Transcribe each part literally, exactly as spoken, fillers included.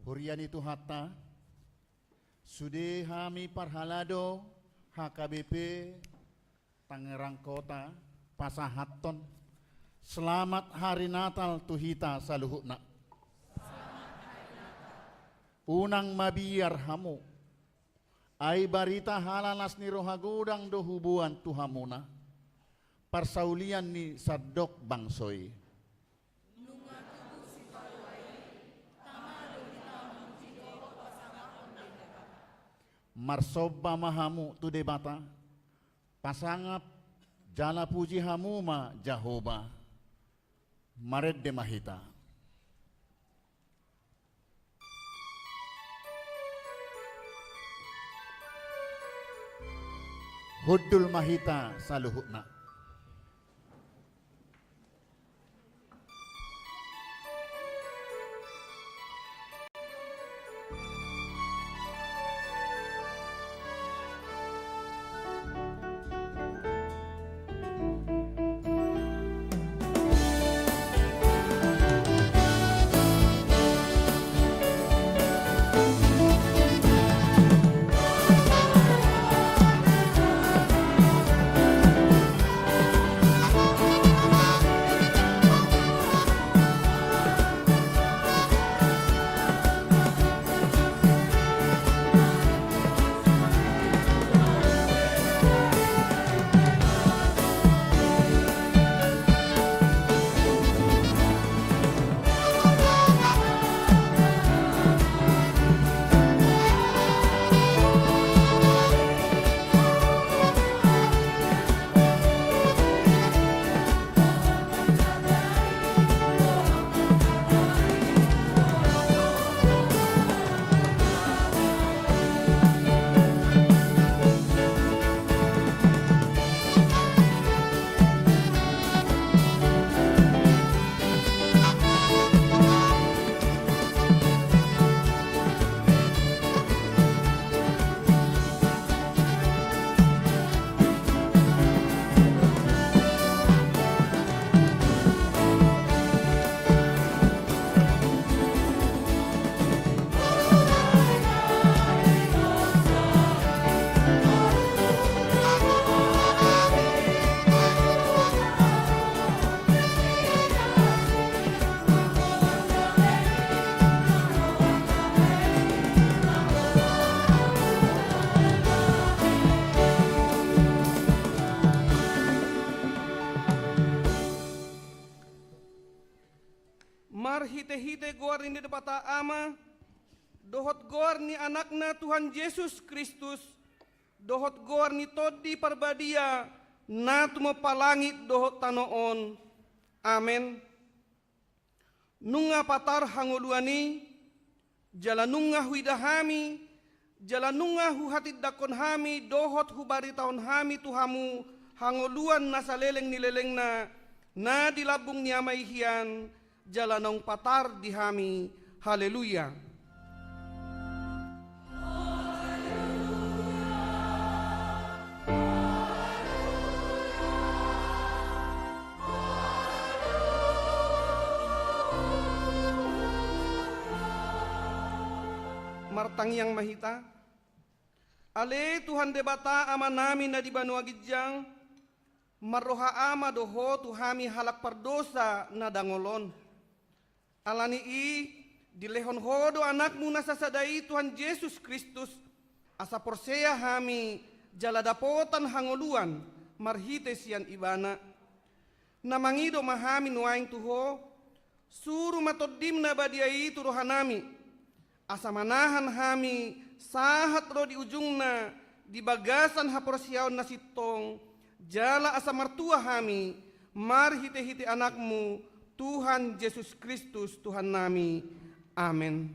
Huria ni Tuhanta, sude hami parhalado H K B P Tangerang Kota pasahathon selamat hari Natal tu hita saluhutna. Unang mabiar hamu, ai barita halalas ni roha godang do huboan tu hamuna, parsaulian ni sandok bangso i. Nunga tubu sipalua i, tama do hita mamuji dohot pasangapon Debata. Marsomba ma hamu tu Debata, pasangap jala puji hamu ma Jahowa. Marende ma hita. Hundul ma hita saluhutna. Marhitehite goar ni Debata Ama, dohot goar ni Anakna Tuhan Jesus Kristus, dohot goar ni Tondi Parbadia, na tumompa langit dohot tano on. Amen. Nunga patar hangoluan i, jala nunga huida hami, jala nunga huhatindanghon hami dohot hubaritahon hami tu hamu hangoluan na saleleng ni lelengna, na di lambung ni Ama i hian, jala naung patar di hami. Haleluya. Martangiang ma hita. Ale Tuhan Debata Amanami na di banua ginjang, marroha Ama do Ho tu hami halak pardosa na dangol on. Ala ni i, dilehon Ho do Anakmu na sasada i, Tuhan Jesus Kristus, asa porsea hami jala dapotan hangoluan marhite sian Ibana. Na mangido ma hami nuaeng tu Ho, suru ma Tondim na badia i tu rohanami, asa manahan hami sahat ro di ujungna di bagasan haporseaon na sintong, jala asa martua hami marhitehite Anakmu, Tuhan Jesus Kristus, Tuhannami. Amen.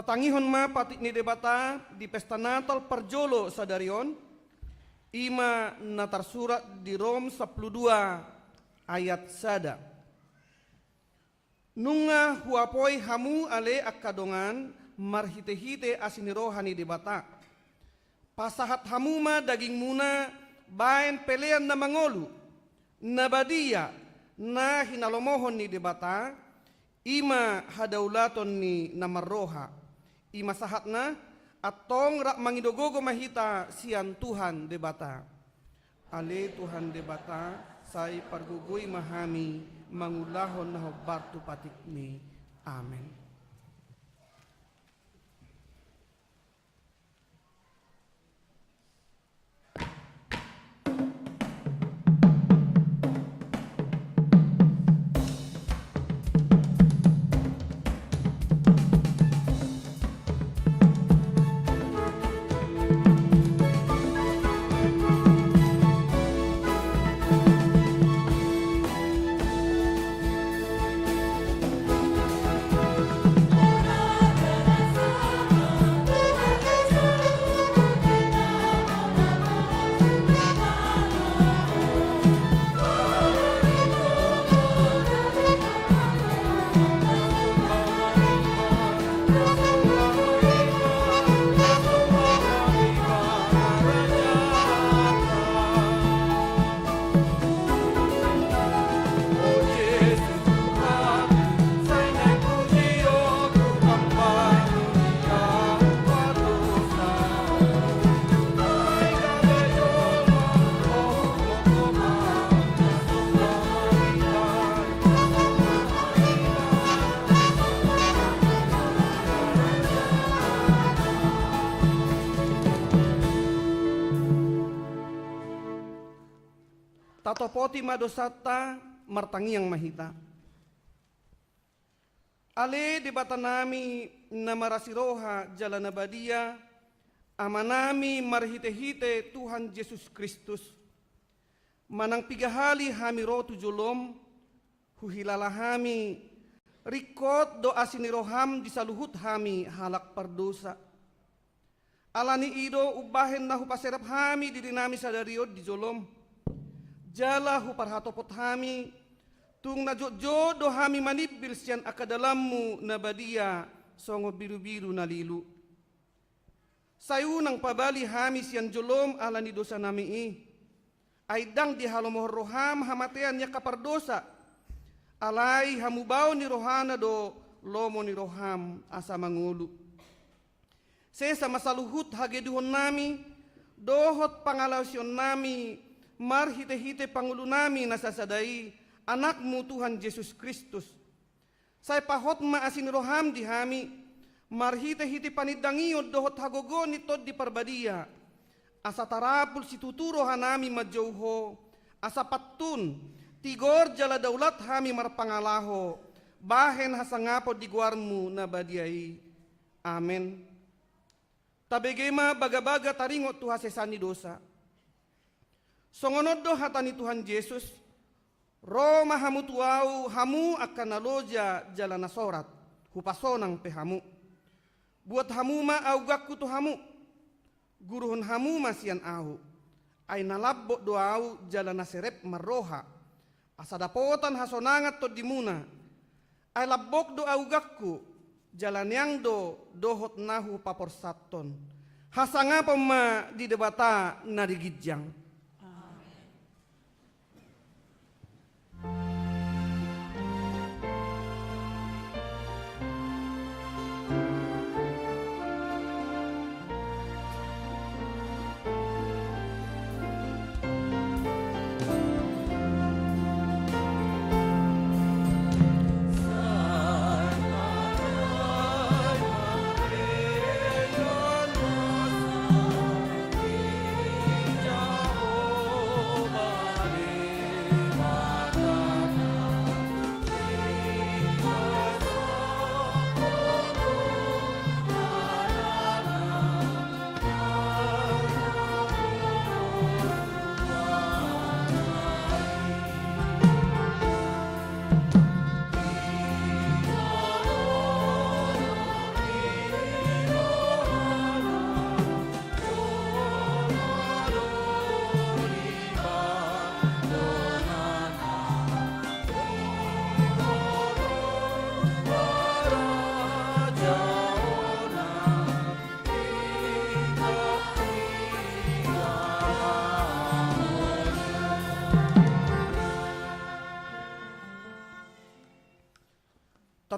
Tangihon ma patik ni Debata di pesta Natal parjolo sadari on, i ma na tarsurat di Rom sampulu dua ayat sada. Nunga huapoi hamu ale angka dongan marhitehite asi ni roha ni Debata. Pasahat hamu ma dagingmuna baen pelean na mangolu, na badia, na hinalomohon ni Debata, i ma hadaulaton ni na marroha. I ma sahatna, antong rap mangido gogo ma hita sian Tuhan Debata. Ale Tuhan Debata, sai pargogoi ma hami mangulahon na hombar tu patikmi. Amen. Tatopoti ma dosanta, martangiang ma hita. Ale Debatanami na marasi roha jala na badia, Amanami marhitehite Tuhan Jesus Kristus, manang piga hali hami ro tu jolom, huhilala hami, ringkot do asi ni roham di saluhut hami halak pardosa. Ala ni i do umbahen na hupaserep hami dirinami sadari on di jolom, jala huparhatopot hami, tung na jotjot do hami manimbil sian angka dalanmu na badia songon birubiru na lilu. Sai unang pabali hami sian jolom ala ni dosanami i. Ai ndang dihalomohon roham hamatean ni angka pardosa. Alai hamubaon ni rohana do lomo ni roham asa mangolu. Sesa ma saluhut hagedehonnami dohot pangalaosionnami marhitehite pangolunami na sasada i, Anakmu Tuhan Jesus Kristus. Sai pahot ma asi ni roham di hami, marhitehite panindangion dohot hagogoon ni Tondi Parbadia, asa tarapul situtu rohanami manjou Ho, asa pantun, tigor jala daulat hami marpangalaho, bahen hasangapon di goarmu na badia i. Amen. Tabege ma bagabaga taringot tu hasesaan ni dosa. Songon on do hata ni Tuhan Jesus, ro ma hamu tu ahu, hamu angka na loja jala na sorat, hupasonang pe hamu. Buat hamu ma augangku tu hamu, guruhon hamu ma sian ahu. Ai na lambok do ahu jala na serep marroha, asa dapotan hasonangan tondimuna. Ai lambok do augangku, jala neang do dohot na hupaporsathon. Hasangapon ma di Debata na di ginjang. Amen.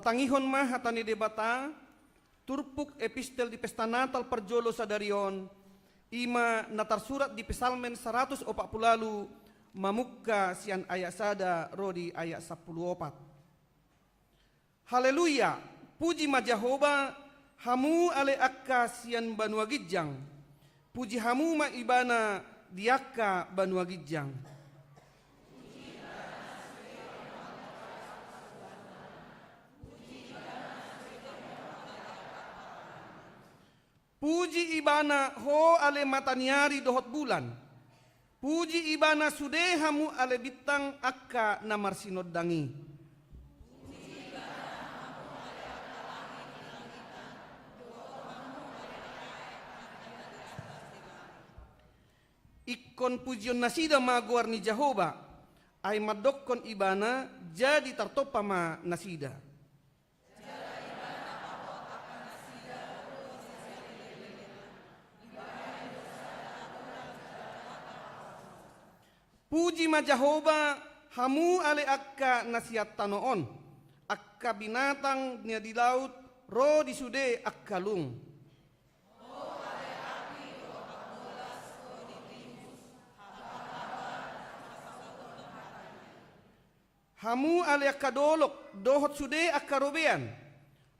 Tangihon ma hata ni Debata, turpuk epistel di pesta Natal parjolo sadari on, i ma na tarsurat di Psalmen saratus opat pulu ualu, mamungka sian ayat sada ro di ayat sampulu opat. Haleluya! Puji ma Jahowa, hamu ale angka sian banua ginjang. Puji hamu ma Ibana di angka banua ginjang. Puji Ibana, ho ale mata ni ari dohot bulan. Puji Ibana sude hamu ale bintang angka na marsinondang i. Ingkon pujion nasida ma goar ni Jahowa, ai mandokkon Ibana, jadi tartompa ma nasida. Puji ma Jahowa, hamu ale angka na sian tano on, angka binatang na di laut, ro di sude angka lung. Hamu ale angka dolok, dohot sude angka robean.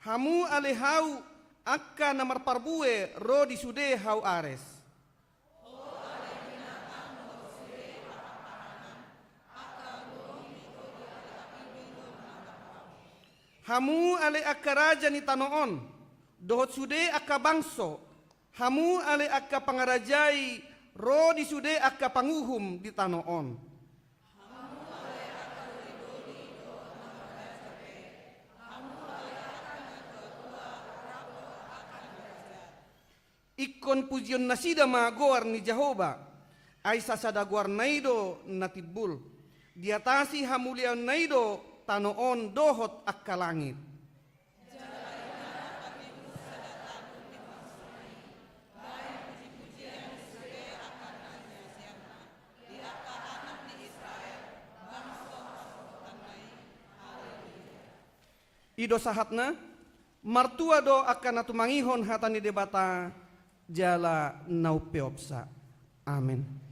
Hamu ale hau, angka na marparbue, ro di sude hau ares. Hamu ale angka raja ni tano on, dohot sude angka bangso. Hamu ale angka pangarajai, ro di sude angka panguhum di tano on. Ingkon pujion nasida ma goar ni Jahowa, ai sasada goarna i do na timbul. Diatasi hamuliaonna i do tano on dohot angka langit. I do sahatna, martua do angka na tumangihon hata ni Debata, jala na umpeopsa. Amen.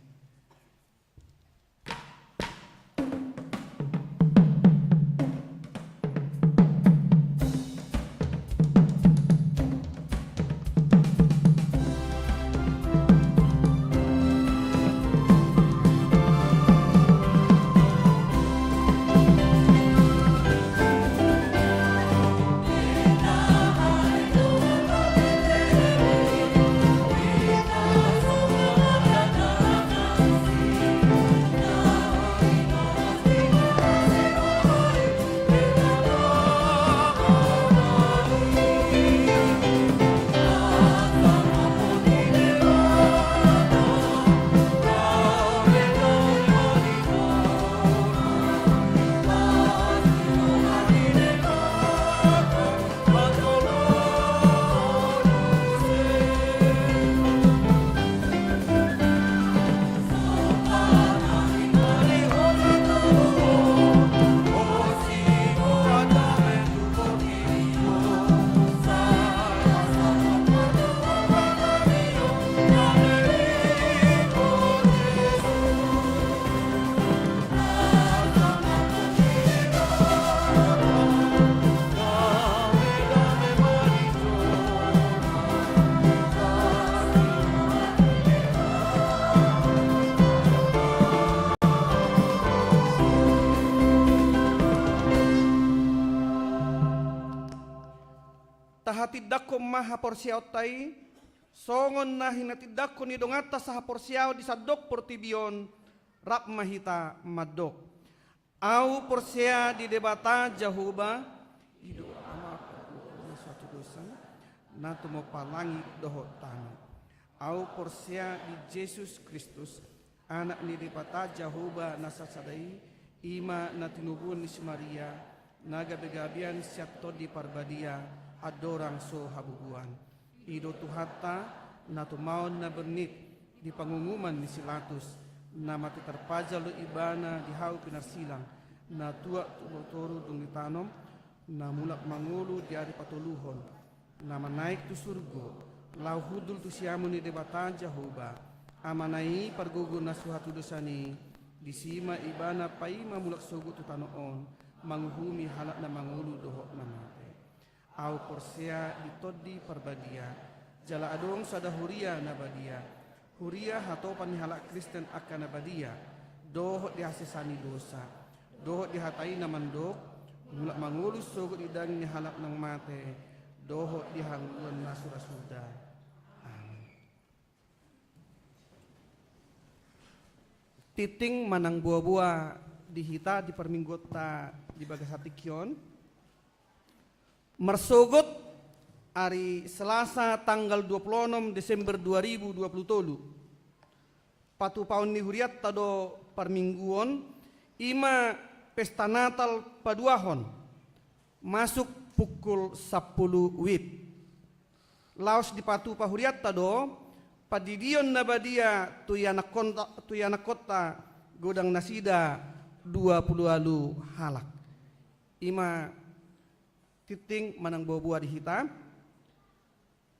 Tahatindangkon ma haporseaonta i, songon na hinatindangkon ni donganta sahaporseaon di sandok portibi on, rap ma hita mandok. Ahu porsea di Debata Jahowa, i do Ama parhundul na so hatudosan, na tumompa langit dohot tano. Ahu porsea di Jesus Kristus, Anak ni Debata Jahowa na sasada i, i ma na tinubuan ni si Maria, na gabegabean sian Tondi Parbadia, andorang so habubuan. I do Tuhanta, na tumaon na bernit di pangunguman ni si Latus, na mate tarpajal do Ibana di hau pinarsilang, na tuat tu toru dung ditanom, Na mulak mangolu di ari patoluhon, na manaek tu surgo, laho hundul tu siamun ni Debata Jahowa, Amana i pargogo na so hatudosan i, disi ma Ibana paima mulak sogot tu tano on, manguhumi halak na mangolu dohot na mate. Ahu porsea di Tondi Parbadia, jala adong sada huria na badia, huria hatopan ni halak Kristen angka na badia, dohot di hasesaan ni dosa, dohot di hata i na mandok, mulak mangolu sogot di daging ni halak naung mate, dohot di hangoluan na so ra suda. Amin. Tingting manang boaboa di hita di parmingguonta di bagasan tingki on. Marsogot ari Selasa tanggal dua pulu onom Desember dua ribu dua pulu tolu. Patupaon ni hurianta do parmingguon, i ma pesta Natal paduahon, masuk pukul sampulu WIB. Laos dipatupa hurianta do pandidion na badia tu ianakkonta, tu ianakkonta godang nasida dua pulu ualu halak. I ma tingting manang boaboa di hita.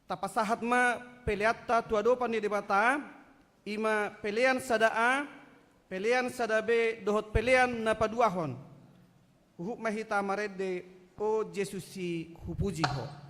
Tapasahat ma peleanta tu adopan ni Debata, i ma pelean sada A, pelean sada B dohot pelean na paduahon. Huhut ma hita marende: O Jesus i, hupuji Ho.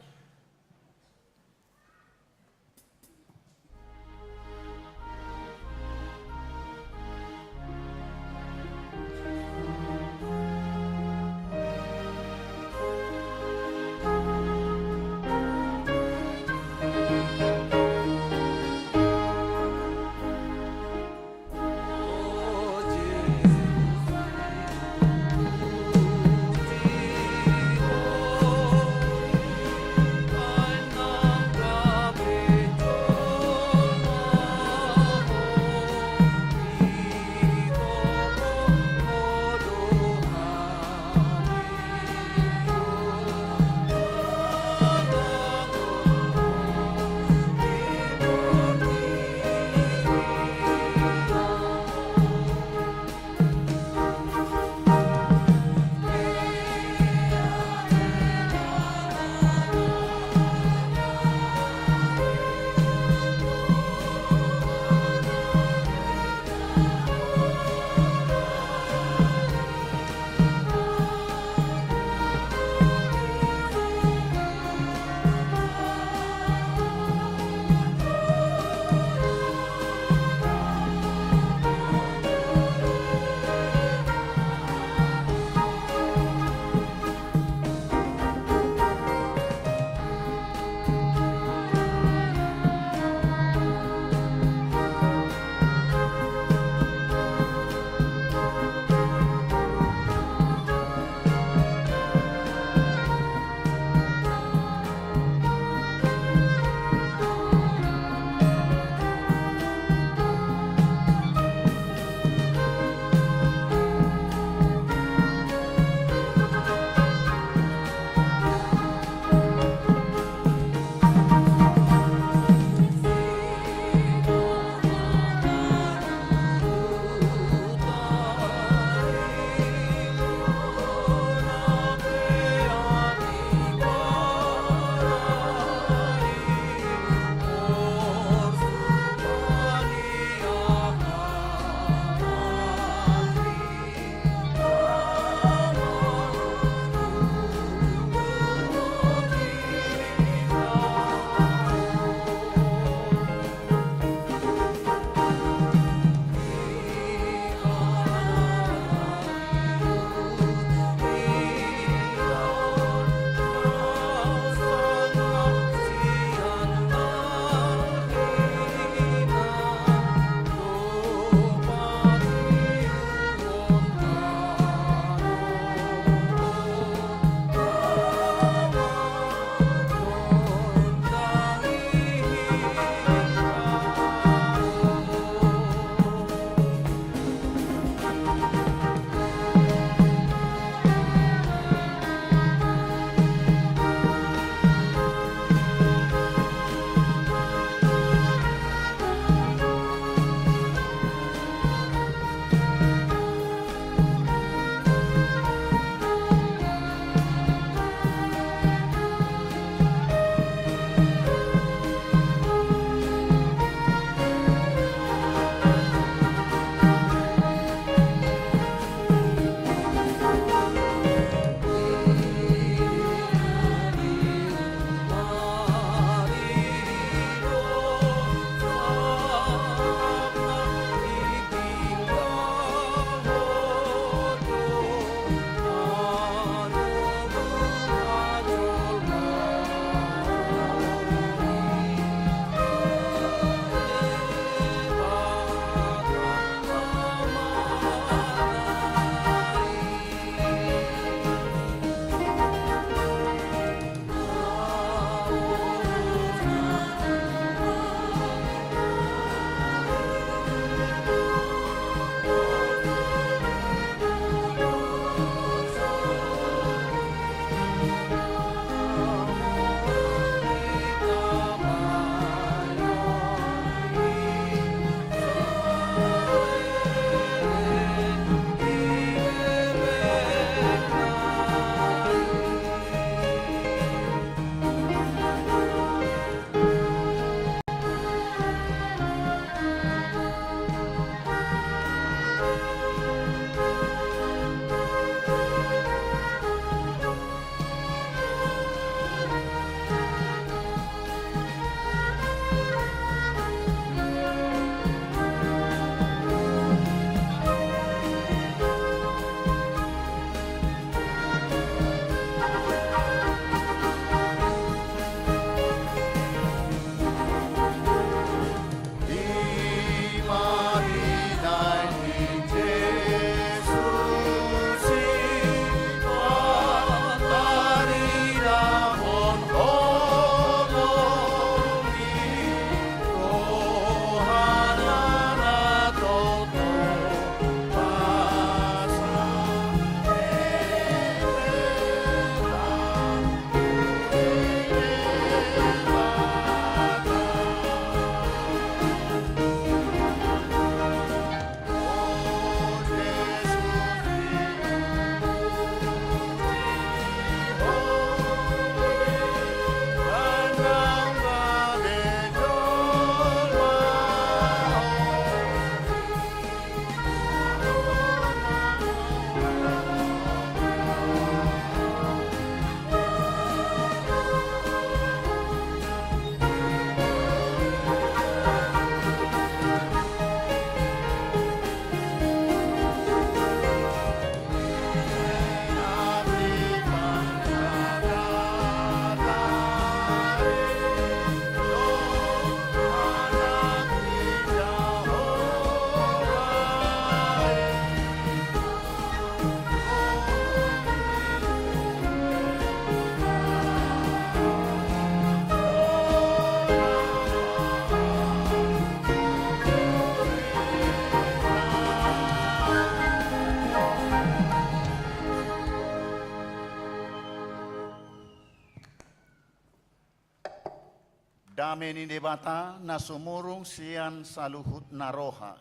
Dame ni Debata na sumurung sian saluhutna roha,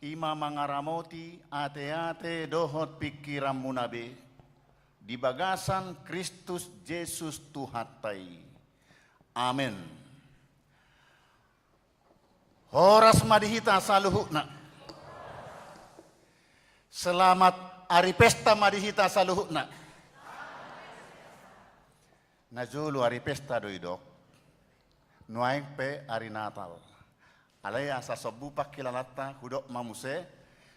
i ma mangaramoti ateate dohot pingkiranmuna be, di bagasan Kristus Jesus Tuhanta i. Amen. Horas ma di hita saluhutna. Selamat ari pesta ma di hita saluhutna. Najolo ari pesta do didok. Nuaeng pe ari Natal. Alai asa sombu pangkilalanta, hudok ma muse.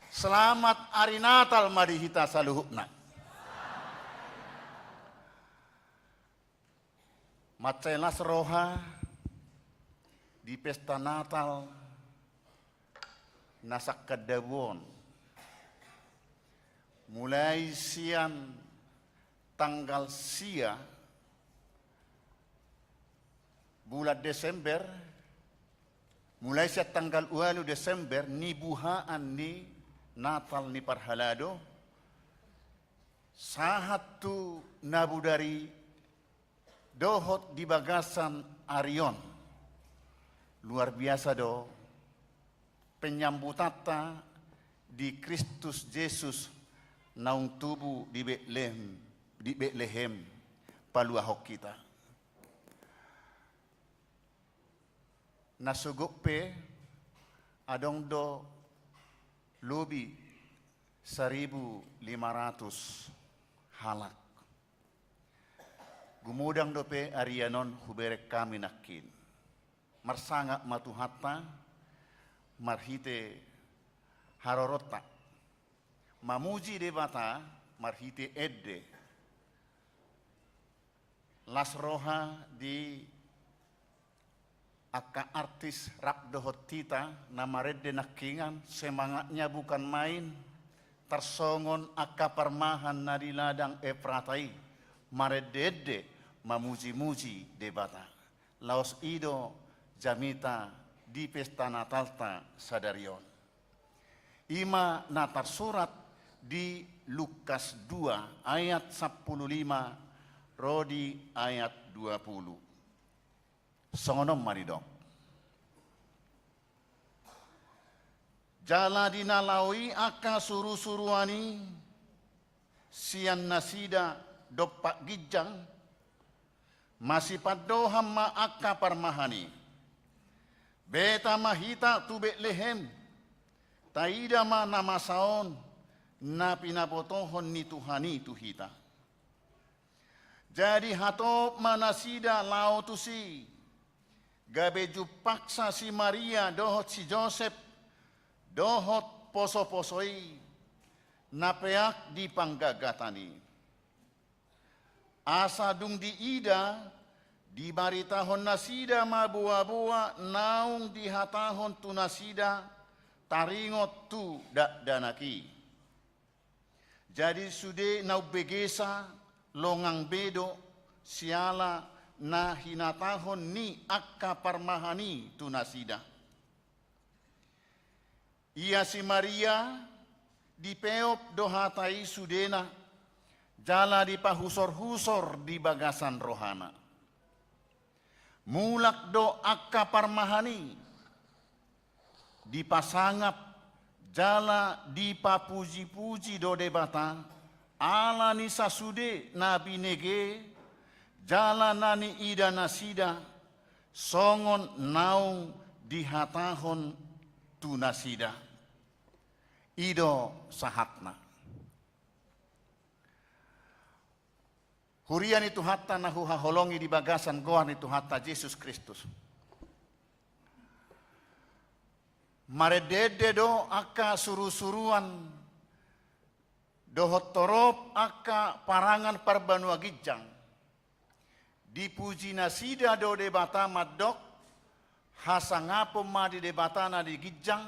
Selamat ari Natal ma di hita saluhutna. Mansai las roha di pesta Natal na sangkandabo on. Mulai sian tanggal sia bulan Desember, mulai sian tanggal ualu Desember, nibuhaan ni Natal ni parhalado, sahat tu na bodari dohot di bagasan ari on. Luar biasa do penyambutanta di Kristus Jesus naung tubu di Betlehem, di Betlehem paluahon hita. Na sogot pe adong do lobi saribu lima ratus halak. Gumodang dope arian on hubereng hami nangkin. Marsangap ma Tuhanta marhite haroronta, mamuji Debata marhite ende. Las roha di angka artis rap dohot hita na marende nangkiningan, semangatnya bukan main, tarsongon angka parmahan na di ladang Efrata i, marendeende mamujimuji Debata. Laos i do jamita di pesta Natalta sadari on. I ma na tarsurat di Lukas dua ayat sampulu lima ro di ayat dua pulu. Songon on ma didok. Jala di na laho i angka surusuruan i sian nasida dompak ginjang, masipandohan ma angka parmahan i. Beta ma hita tu Betlehem, taida ma na masa on na pinabotohon ni Tuhan i tu hita. Jadi hatop ma nasida laho tusi, gabe jumpangsa si Maria dohot si Josep, dohot posoposo i na peak di panggagatan i. Asa dung diida, dibaritahon nasida ma boaboa naung dihatahon tu nasida taringot tu dakdanak i. Jadi sude na umbegesa longang be do siala na hinatahon ni angka parmahan i tu nasida. Ia si Maria dipeop do hata i sudena, jala dipahusorhusor di bagasan rohana. Mulak do angka parmahan i, dipasangap jala dipapujipuji do Debata, ala ni sasude na binege jala na niida nasida, songon naung dihatahon tu nasida. I do sahatna. Huria ni Tuhanta na huhaholongi di bagasan goar ni Tuhanta Jesus Kristus. Marendeende do angka surusuruan dohot torop angka parangan parbanua ginjang. Dipuji nasida do Debata mandok, hasangapon ma di Debata na di ginjang,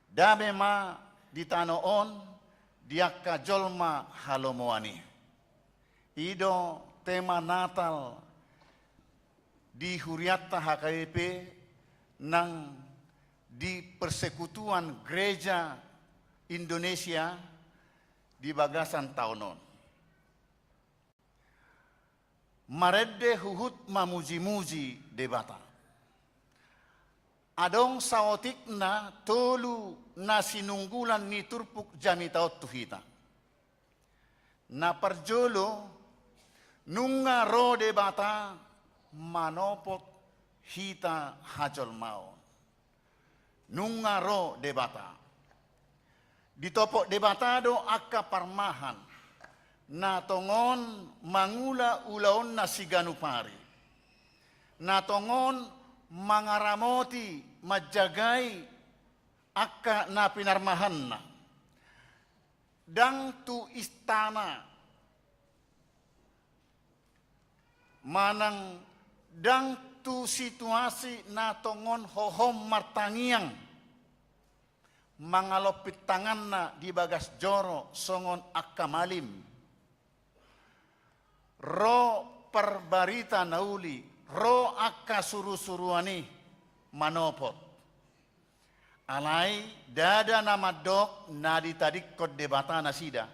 dame ma di tano on di angka jolma halomoan i. I do tema Natal di hurianta H K B P nang di Persekutuan Gereja Indonesia di bagasan taon on. Marende huhut mamujimuji Debata. Adong saotikna tolu na sinunggulan ni turpuk jamita on tu hita. Na parjolo, nunga ro Debata manopot hita hajolmaon. Nunga ro Debata. Ditopot Debata do angka parmahan, na tongon mangula ulaonna siganup ari, na tongon mangaramoti, manjagai angka na pinarmahanna. Ndang tu istana, manang ndang tu situasi na tongon hohom martangiang, mangalompit tanganna di bagas joro songon angka malim. Ro parbarita na uli, ro angka surusuruan i manopot. Alai ndada na mandok na ditadingkon Debata nasida.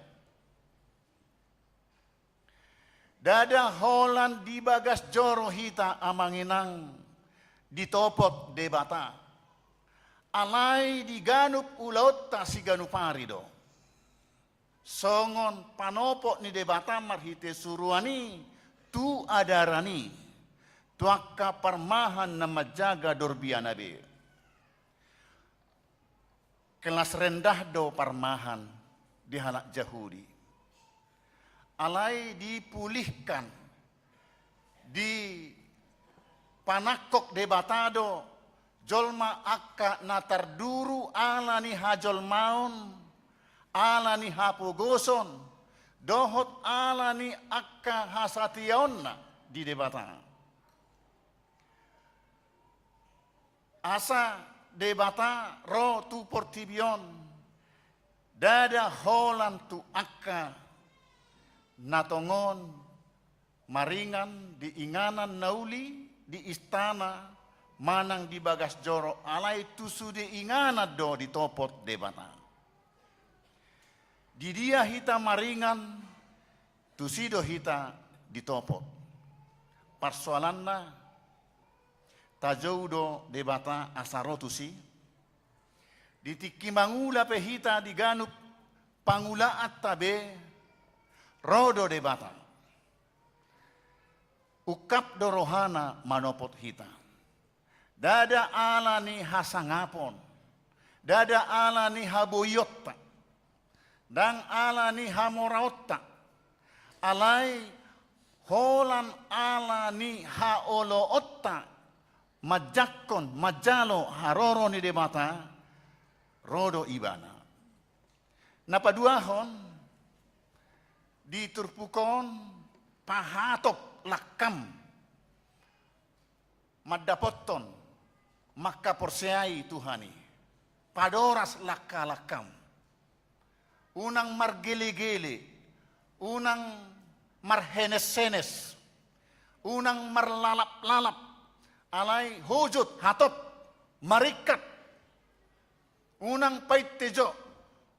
Ndada holan di bagas joro hita, amang inang, ditopot Debata. Alai di ganup ulaonta siganup ari do. Songon panopot ni Debata marhite suruan i tu adaran i, tu angka parmahan na manjaga dorbiana be. Kelas rendah do parmahan di halak Jahudi. Alai dipulihkan, dipanangkok Debata do jolma angka na tarduru ala ni hajolmaon, ala ni hapogoson, dohot ala ni angka hasatiaonna di Debata. Asa Debata ro tu portibi on, ndada holan tu angka na tongon maringan di inganan na uli, di istana, manang di bagas joro, alai tu sude inganan do ditopot Debata. Di dia hita maringan, tusi do hita ditopot. Parsoalanna, tajou do Debata asa ro tusi? Di tingki mangula pe hita di ganup pangulaanta be, ro do Debata. Ungkap do rohana manopot hita. Ndada ala ni hasangapon, ndada ala ni haboionta, ndang ala ni hamoraonta, alai holan ala ni haoloonta, manjangkon, manjalo haroro ni Debata, ro do Ibana. Na paduahon, di turpuk on pahatop langkam mandapothon mangkaporseai Tuhan i. Padoras langka-langkam. Unang margele-gele, unang marhenes-henes, unang marlalap-lalap, alai hujut, hatop, maringkat. Unang painte jo,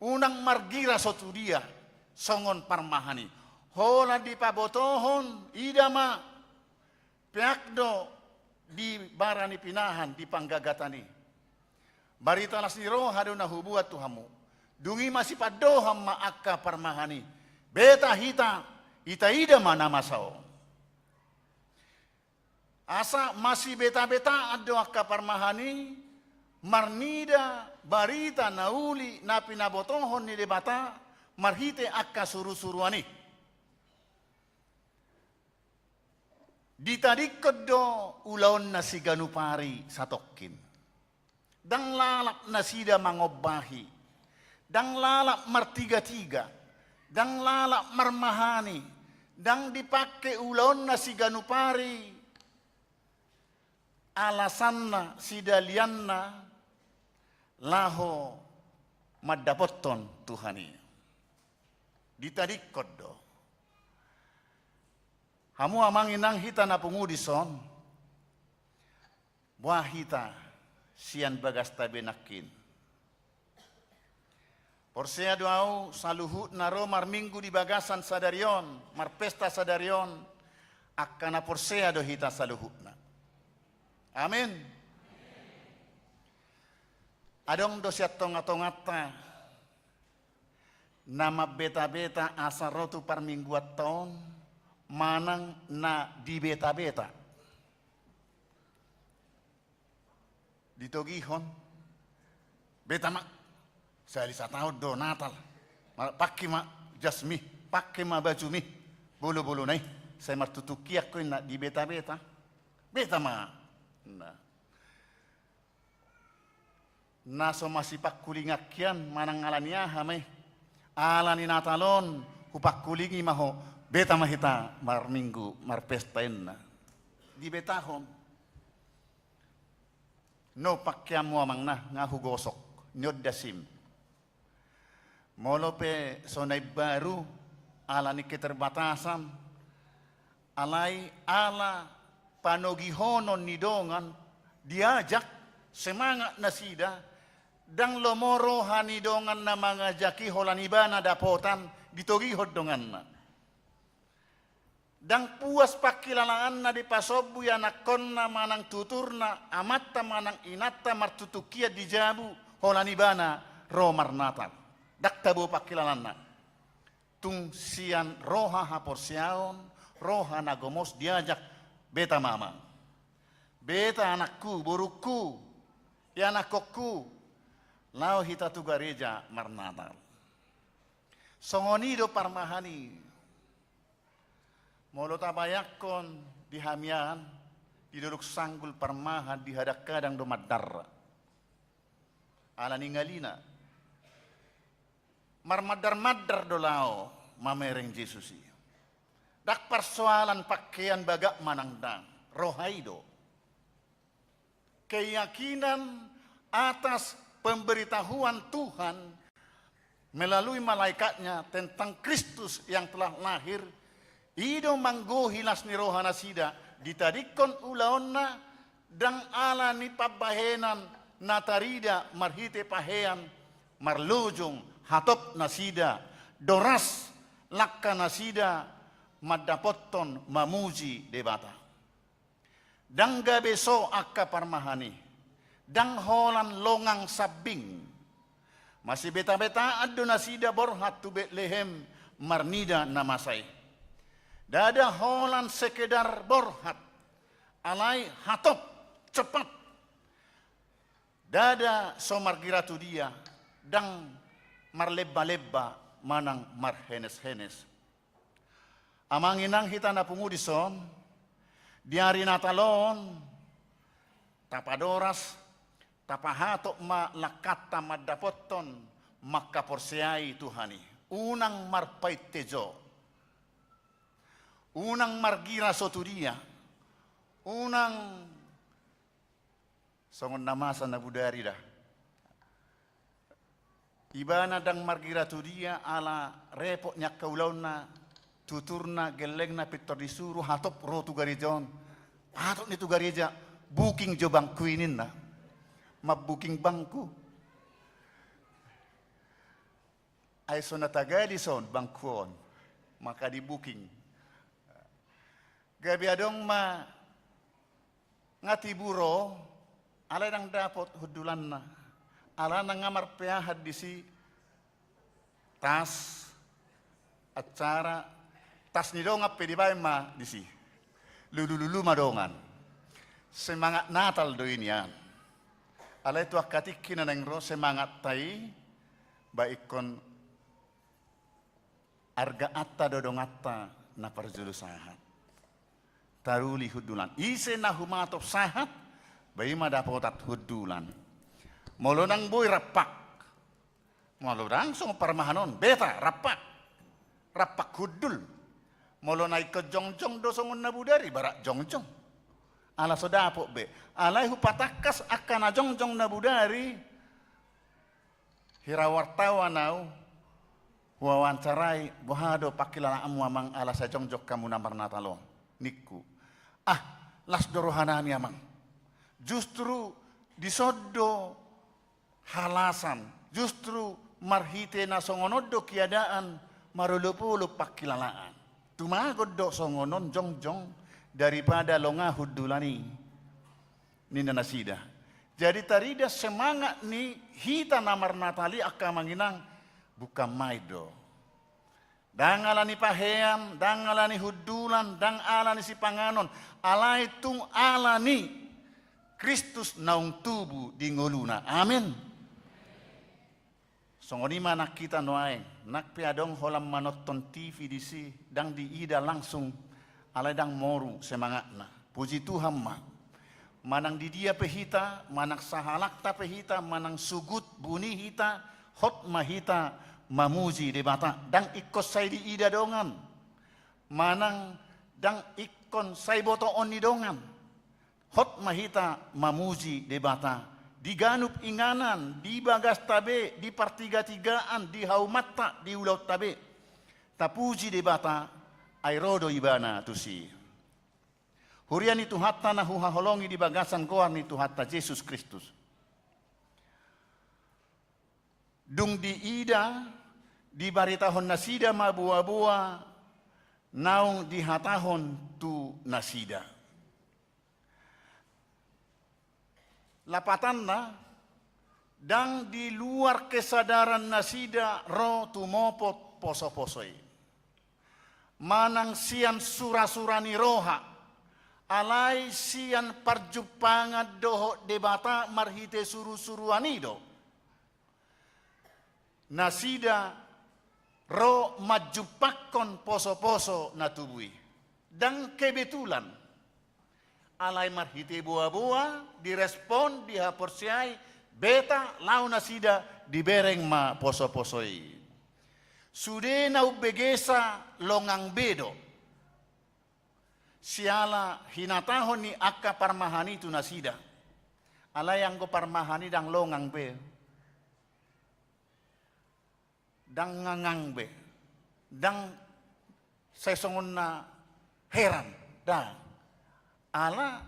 unang margira so tu dia, songon parmahan i. Holan dipabotohon, ida ma, peak do di bara ni pinahan, di panggagatan i. Barita las ni roha do na hubuat tu hamu. Dung i masipandohan ma angka parmahan i. Beta hita, ita ida ma na masa on. Asa masibeta-betaan do angka parmahan i, marnida barita na uli na pinabotohon ni Debata, marhite angka suru-suruan i. Ditadingkon do ulaonna siganup ari satongkin. Ndang lalap nasida mangombahi, ndang lalap martiga-tiga, ndang lalap marmahani, ndang dipangke ulaonna siganup ari, alasanna, sidalianna, laho mandapothon Tuhan i. Ditadingkon do. Hamu amang inang, hita na pungu dison, boha hita sian bagasta be nangkin. Porsea do ahu saluhutna ro marminggu di bagasan sadari on, marpesta sadari on, angka na porsea do hita saluhutna. Amin. Adong do sian tonga-tonganta na mambeta-beta asa ro tu parmingguanta on manang na dibeta-beta. Ditogihon, beta ma, sahali sataon do Natal. Ma-, pake ma jasmi, pake ma bajumi, bolo-bolona i, sai martutukian ho inna dibeta-beta. Beta ma. Nah. Na so masipangkulingan hian manang ala ni aha ma i. Ala ni Natal on hupangkulingi ma ho, beta ma hita marminggu, marpesta inna. Dibetahon. No pakeanmu amang na, nga hugosok, ni on da sim. Molo pe so na imbaru, ala ni keterbatasan, alai ala panogihonon ni dongan, diajak, semangat nasida, ndang lomo roha ni dongan na mangajak i holan ibana dapotan, ditogihon donganna. Ndang puas pangkilalaanna dipasombu ianakhonna manang tuturna, amanta manang inanta martutukian di jabu, holan ibana ro marnatal. Ndang tabo pangkilalaanna. Tung sian roha haporseaon, roha na gomos diajak, beta ma amang. Beta anakku, borungku, ianakhonku, laho hita tu gareja marnatal. Songon i do parmahan i. Molo tabayangkon di hamian, di Dolok Sanggul parmahan dihadang-hadang do mandarra. Ala ni ngalina. Marmandar-mandar do laho mamereng Jesus i. Ndang parsoalan pakean bagak manang ndang, roha i do. Keyakinan atas pemberitahuan Tuhan melalui malaikatnya tentang Kristus yang telah lahir, i do manggohi las ni roha nasida, ditadingkon ulaonna, ndang ala ni pambahenan na tarida marhite pahean, marlojong, hatop nasida, doras langka nasida mandapothon mamuji Debata. Ndang gabe so angka parmahan i, ndang holan longang sambing. Masibeta-betaan do nasida borhat tu Betlehem marnida na masa i. Ndada holan sekedar borhat, alai hatop, cepat. Ndada so margira tu dia, ndang marlemba-lemba manang marhenes-henes. Amang inang hita na pungu dison, di ari Natal on, tapadoras, tapahatop ma langkanta mandapothon mangkaporseai Tuhan i. Unang marpainte jo. Unang margira so tu dia. Unang songon na masa na bodari da. Ibana ndang margira tu dia ala repot ni angka ulaonna, tuturna, gellengna, pintor disuru, hatop ro tu gareja on. Hatop ni tu gareja, booking jo bangku i ninna. Mambuking bangku. Ai so na taga dison bangku on, maka di booking. Gabe adong ma nga tibu ro, alai ndang dapot hundulanna. Alana nga marpeahan disi tas, acara, tas ni dongan pe dibaen ma disi. Lulu-lulu ma dongan. Semangat Natal do i nian. Alai tu angka tingki na naeng ro semangatta i, ba ingkon argaanta do donganta na parjolo sahat. Taruli hundulan. Ise na humatop sahat, ba i ma dapotan hundulan. Molo ndang boi rampak. Molo ndang songon parmahan on, beta, rampak. Rampak hundul. Molo na ingkon jongjong do songon na bodari, barat jongjong. Ala so dapot be. Alai hupatangkas angka na jongjong na bodari, hira wartawan au, huwawancarai, boha do pangkilalaanmu amang ala sai jongjong hamu na marnatal on, ningku. Ah, las do rohanami amang. Justru dison do halasan, justru marhite na songon on do keadaan marolop-olop pangkilalaan. Tumagon do songon on jongjong daripada longa hundulan i. Ninna nasida. Jadi tarida semangat ni hita na marnatal i angka amang inang, bukan main do. Ndang ala ni pahean, ndang ala ni hundulan, ndang ala ni sipanganon, alai tung ala ni Kristus naung tubu di ngoluna. Amin. Songon i ma nang hita nuaeng, nang pe adong holan manonton T V disi, ndang diida langsung, alai ndang moru semangatna. Puji Tuhan ma. Manang di dia pe hita, manang sahalakta pe hita, manang sugut buni hita, hot ma hita mamuji Debata. Ndang ingkon sai diida dongan. Manang ndang ingkon sai botoon ni dongan. Hot ma hita mamuji Debata di ganup inganan, di bagasta be, di partigatigaan, di haumanta, di ulaonta be. Tapuji Debata, ai ro do Ibana tusi. Huria ni Tuhanta na huhaholongi di bagasan goar ni Tuhanta Jesus Kristus. Dung diida, dibaritahon nasida ma boaboa naung dihatahon tu nasida. Lapatanna, ndang di luar kesadaran nasida ro tumopot posoposo i. Manang sian surasura ni roha, alai sian parjumpangan dohot Debata marhite surusuruan i do nasida ro manjumpangkon posoposo na tubu i. Ndang kebetulan. Alai marhite boaboa, direspon, dihaporseai Debata, laho nasida, dibereng ma posoposo i. Sude na umbegesa longang be do. Siala hinatahon ni angka parmahan i tu nasida. Alai anggo parmahan i ndang longang be. Ndang ngangang be. Ndang sai songon na heran. Ndang. Ala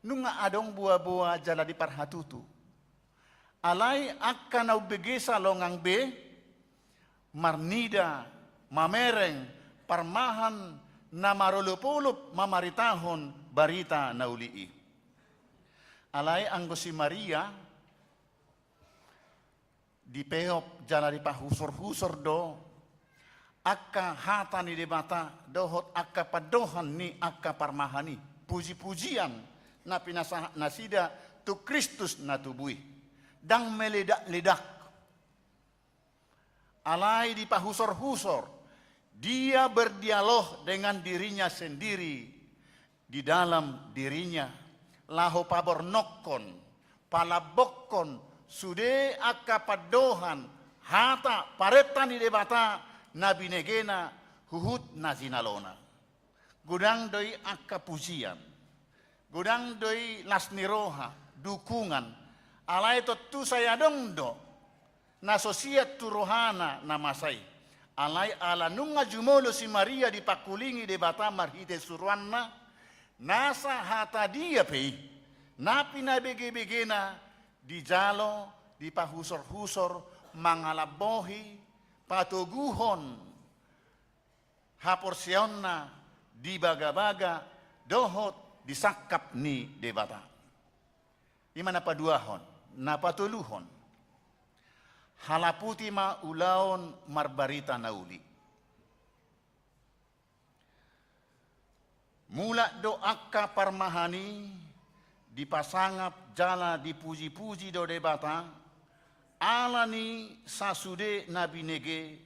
nunga adong boaboa jala diparhatutu. Alai angka na umbegesa longang be, marnida, mamereng, parmahan na marolopolop mamaritahon barita na uli i. Alai anggo si Maria, dipeop jala dipahusorhusor do angka hata ni Debata dohot angka pandohan ni angka parmahan i, pujipujian na pinasahat nasida tu Kristus na tubu i. Ndang meledakledak. Alai dipahusorhusor, dia berdialog dengan dirinya sendiri di dalam dirinya, laho pabornongkon, palambokkon sude angka pandohan, hata, parenta ni Debata na binegena huhut na jinalona. Godang do i angka pujian, godang do i las ni roha, dukungan, alai tontu sai adong do na so siat tu rohana na masa i. Alai ala nunga jumolo si Maria dipangkulingi Debata marhite suruanna, nasa hata dia pe i, na pinabegebegena dijalo, dipahusorhusor, mangalambohi, patoguhon haporseaonna di bagabaga dohot di sangkap ni Debata. I ma na paduahon, na patoluhon. Halaputi ma ulaon marbarita na uli. Mulak do angka parmahan i dipasangap jala dipujipuji do Debata, ala ni sasude na binege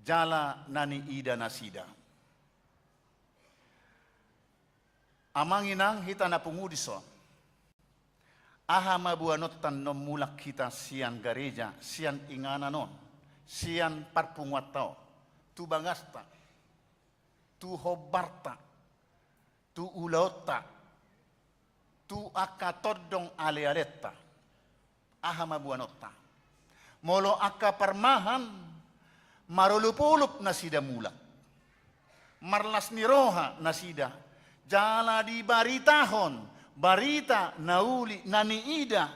jala na niida nasida. Amang inang hita na pungu dison. Aha ma boanonta annon mulak hita sian gareja, sian inganan on, sian parpunguanta on, tu bagasta, tu hombarta, tu ulaonta, tu angka tondong alealenta. Aha ma boanonta? Molo angka parmahan, marolopolop nasida mulak. Marlas ni roha nasida. Jala dibaritahon barita na uli na niida,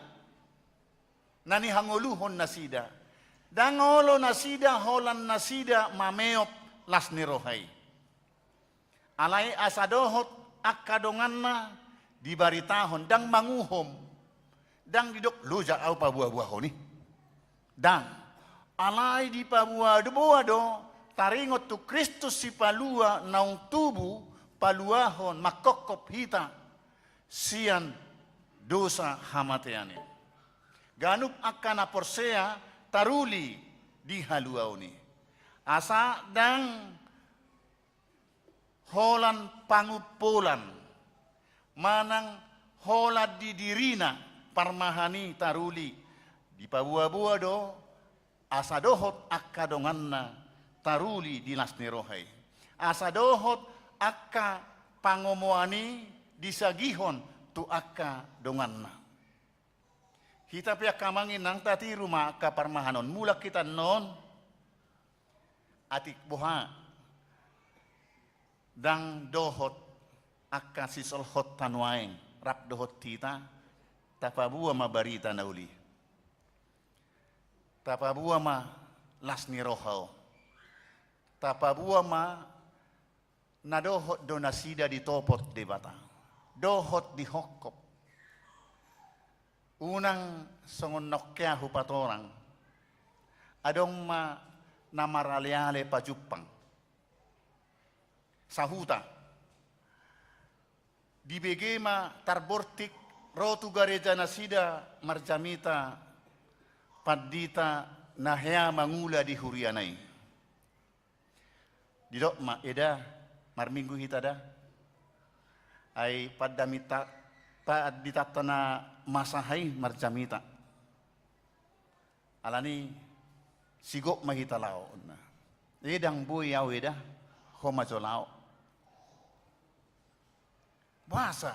na nihangoluhon nasida. Ndang olo nasida holan nasida mameop las ni roha i. Alai asa dohot angka donganna dibaritahon, ndang manguhom, Ndang didok loja au paboa-boahon i. Ndang. Alai dipaboa-boa do taringot tu Kristus Sipalua naung tubu paluahon, mangkophop hita sian dosa hamatean i. Ganup angka na porsea taruli di haluaon i. Asa ndang holan pangumpolan manang holan di dirina parmahan i taruli, dipaboa-boa do asa dohot angka donganna taruli di las ni roha i. Asa dohot angka pangomoan i disagihon tu angka donganna. Hita pe angka amang inang tatiru ma angka parmahan on, mulak hita annon. Atik boha ndang dohot angka sisolhotta nuaeng rap dohot hita, tapaboa ma barita na uli. Tapaboa ma las ni roha on. Tapaboa ma na dohot do nasida ditopot Debata, dohot dihophop. Unang songon na ongkean hupatorang, adong ma na marale-ale pajumpang sahuta. Dibege ma tarbortik ro tu gareja nasida marjamita pandita na hea mangula di huriana i. Didok ma, "Eda, marminggu hita da." Ai pandamita, panditanta na masa i marjamita. Alani i sigop ma hita laho, ninna. "Eh, ndang boi au, Eda, ho ma jo laho." "Boasa?"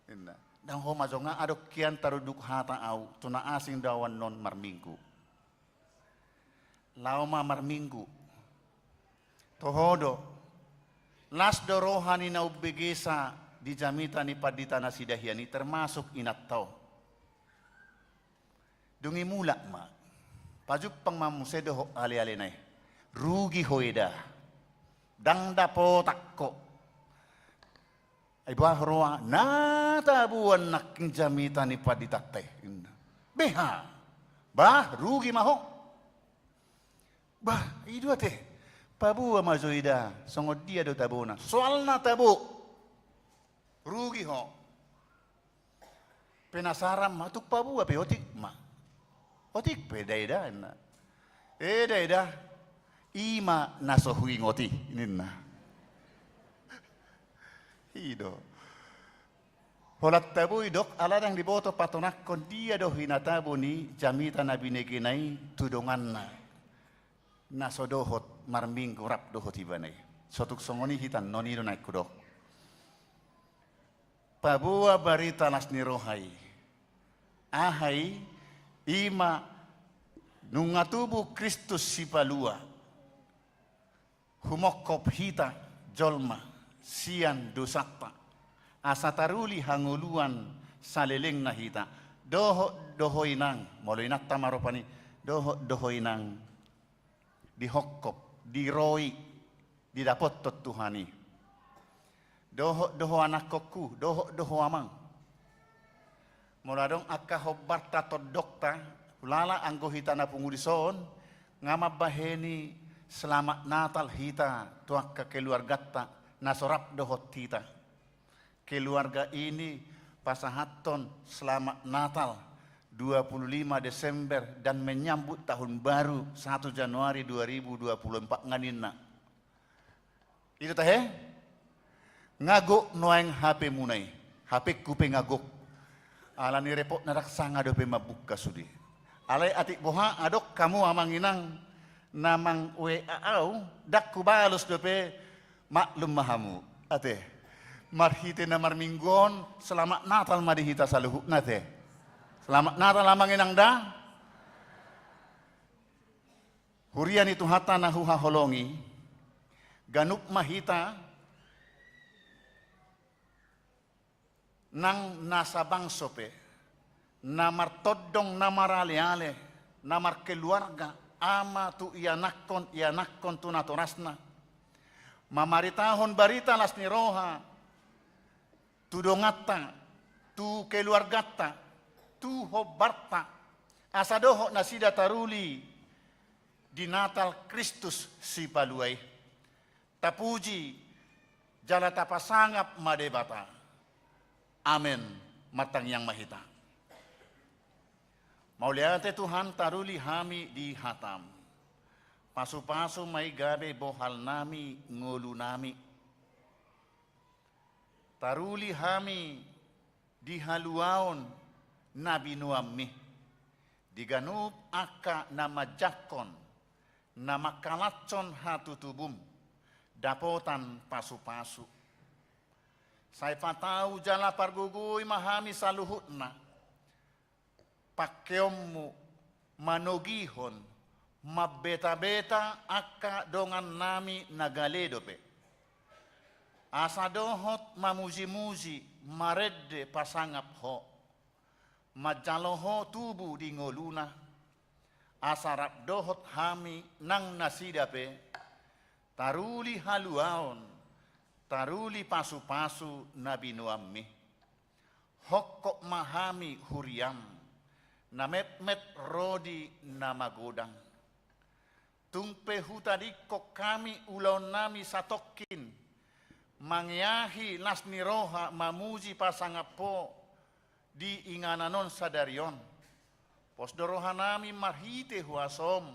ninna. "Ndang ho ma jo nga adong hian tarunduk hata au, tu na asing do au annon marminggu." Laho ma marminggu. Toho do. Las do roha ni na umbegesa di jamita ni pandita nasida hian i, termasuk inanta on. Dung i mulak ma. Pajumpang ma muse dohot ale-alena i. "Rugi ho, Eda. Ndang dapotan ho. Ai boha roa na tabuan nangkin jamita ni panditanta i," ninna. "Beha. Bah, rugi ma ho." "Bah, i do ate. Paboa ma jo, Eda, songon dia do tabona. Soalna tabo. Rugi ho." Penasaran ma, "Tung paboa pe otik ma. Otik pe da, Eda?" ninna. "Eh da, Eda, i ma na so huingot i," ninna. I do. Holan tabo i didok, ala ndang diboto patorangkon dia do hinatabo ni jamita na binegena i tu donganna na so dohot marminggu rap dohot ibana i. So tung songon i hita annon, i do naeng hudok. Paboa barita las ni roha i. Aha i? I ma nunga tubu Kristus Sipalua. Humophop hita jolma sian dosanta, asa taruli hangoluan salelengna hita. Dohot do ho inang, molo inanta ma rupani, dohot do ho inang dihophop, diroi, didapothon Tuhan i. Dohot do ho anakkonku, dohot do ho amang. Molo adong angka hombar tatondongta, hulala anggo hita na pungu dison, nga mambaheni selamat Natal hita tu angka keluarganta na so rap dohot hita. Keluarga ini pasahathon selamat Natal dua puluh lima Desember dan menyambut tahun baru satu Januari dua ribu dua puluh empat nga ninna. I do tahe? Nga gok nuaeng H P-muna i. H P-ku pe nga gok. Alani repot na ndang sanga dope mambuka sude. Alai atik boha adong hamu amang inang na mang-W A au, ndang hubalos dope, maklum ma hamu. Ate. Marhite na marminggu on, selamat Natal ma di hita saluhutna, ate. Selamat Natal amang inang da. Huria ni Tuhanta na huhaholongi, ganup ma hita nang na sabangso pe, na martondong, na maraleale, na markeluarga, ama tu ianakhon, ianakhon tu natorasna, mamaritahon barita las ni roha tu donganta, tu keluarganta, tu hombarta, asa dohot nasida taruli di Natal Kristus Sipalua i. Tapuji jala tapasangap ma Debata. Amen. Martangiang ma hita. Mauliate Tuhan, taruli hami di hataM. Pasupasu ma i gabe bohalnami, ngolunami. Taruli hami di haluaon na binoanMi, di ganup angka na manjangkon, na mangkalashon hatutubuM, dapotan pasupasu. Sai patau jala pargogoi ma hami saluhutna, pangkeonMu manogihon, mambetabeta angka dongannami na gale dope. Asa dohot mamujimuji, marende, pasangap Ho, manjalo Ho tubu di ngoluna, asa rap dohot hami nang nasida pe, taruli haluaon, taruli pasupasu na binoanMi. Hongkop ma hami huriaM, na metmet ro di na magodang. Tung pe hutadingkon hami ulaonnami satongkin, mangeahi las ni roha mamuji pasangap Ho di inganan on sadari on. Pos do rohanami marhite huasoM,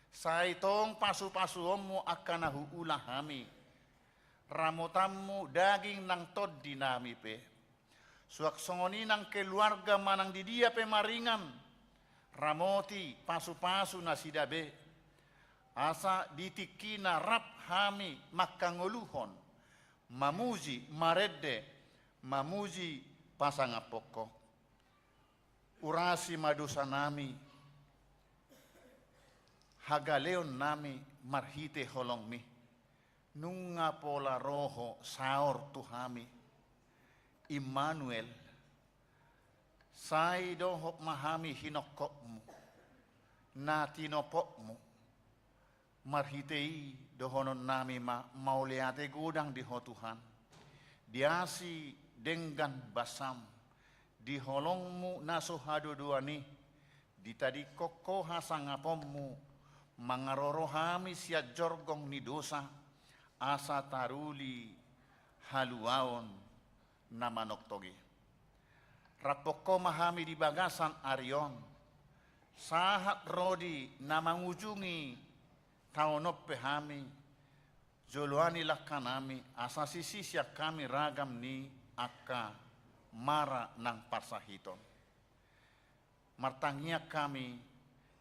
sai tong pasupasuonMu angka na huula hami. RamotanMu daging nang tondinami pe. Suang songon i nang keluarga manang di dia pe maringan, ramoti, pasupasu nasida be. Asa di tingkina rap hami mangkangoluhon, mamuji, marende, mamuji, pasangaphon Ho. Urasi ma dosanami, hagaleonnami marhite holongMi. Nunga pola ro Ho saor tu hami, Immanuel, sai dohot ma hami hinongkopMu, na tinopotMu. Marhite i dohononnami ma mauliate godang di Ho Tuhan, di asi denggan basaM, di holongMu na so hadodoan i, ditadingkon Ho hasangaponMu, mangaroro hami sian jorgong ni dosa, asa taruli haluaon na manongtong i. Raphon Ho ma hami di bagasan ari on, sahat ro di na mangujungi taon on pe hami, joloani langkanami, asa sisisian hami ragam ni angka mara nang parsahiton. Martangiang hami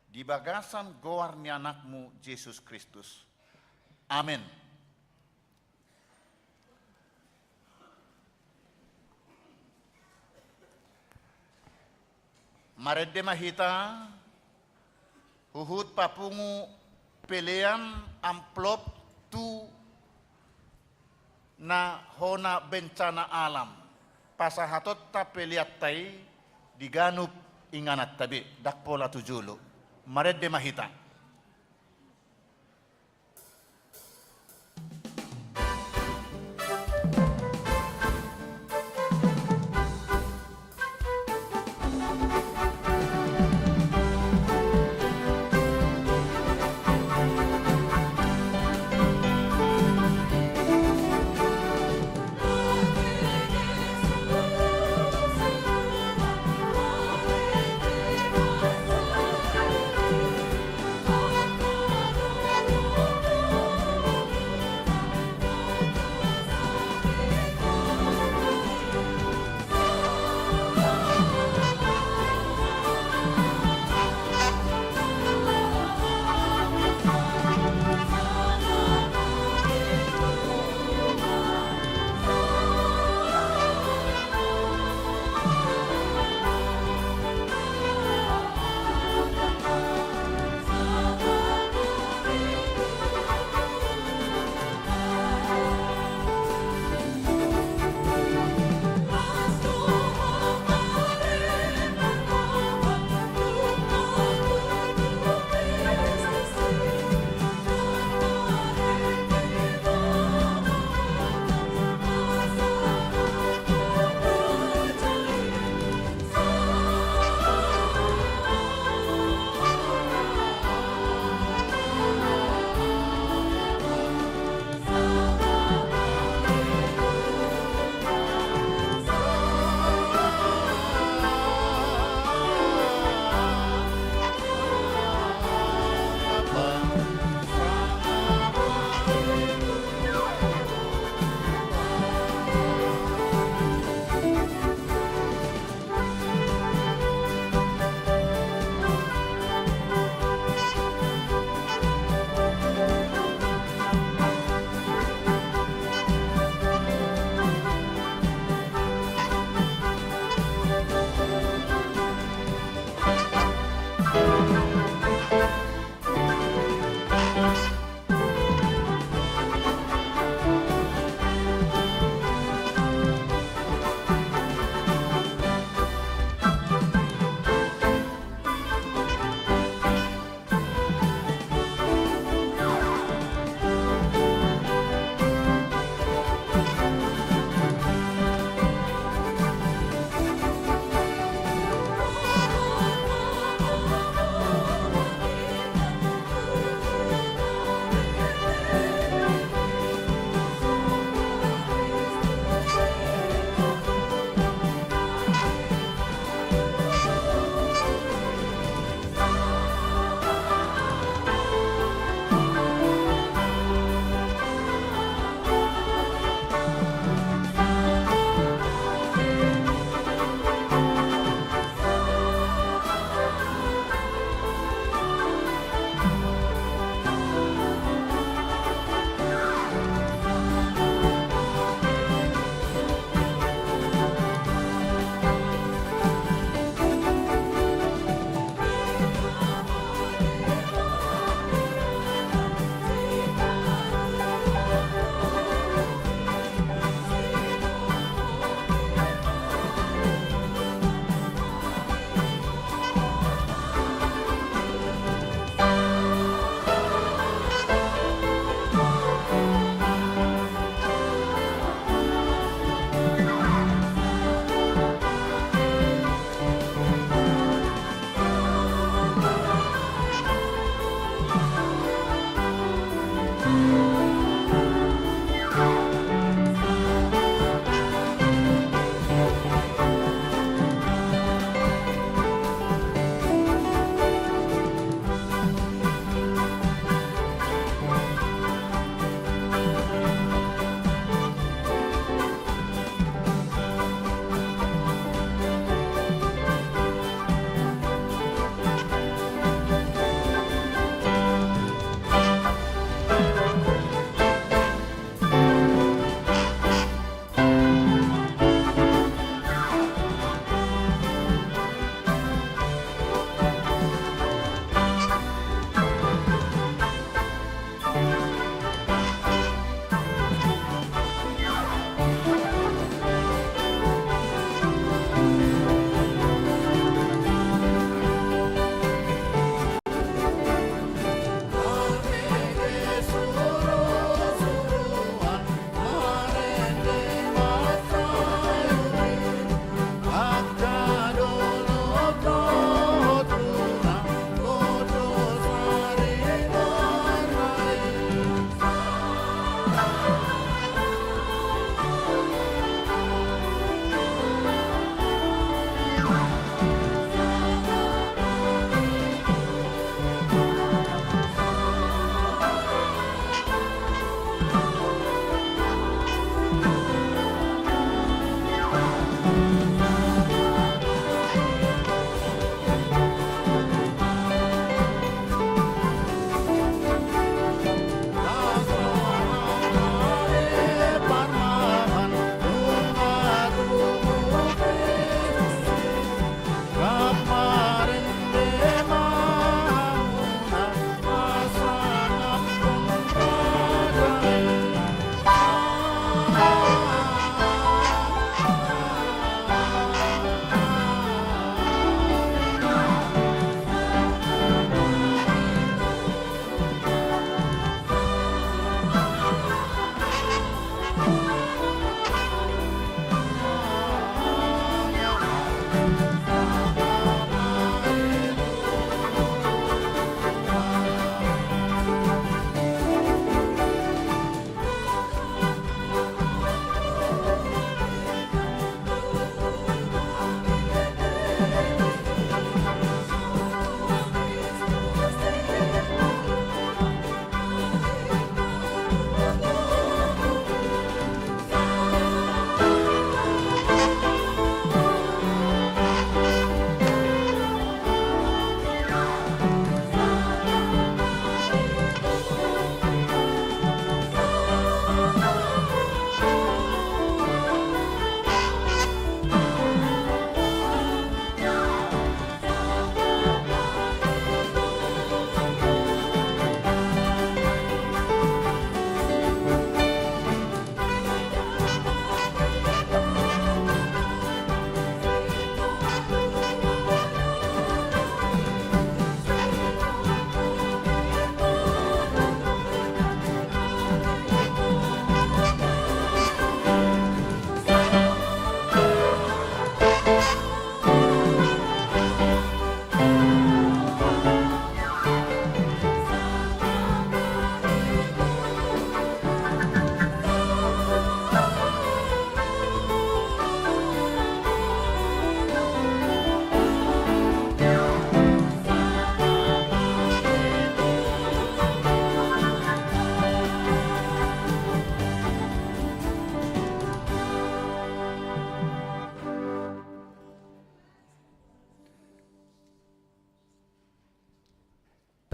di bagasan goar ni AnakMu Jesus Kristus. Amen. Marende ma hita, huhut papungu pelean amplop tu na hona bencana alam, pasahatonta peleanta i di ganup ingananta be, ndang pola tu jolo. Marende ma hita.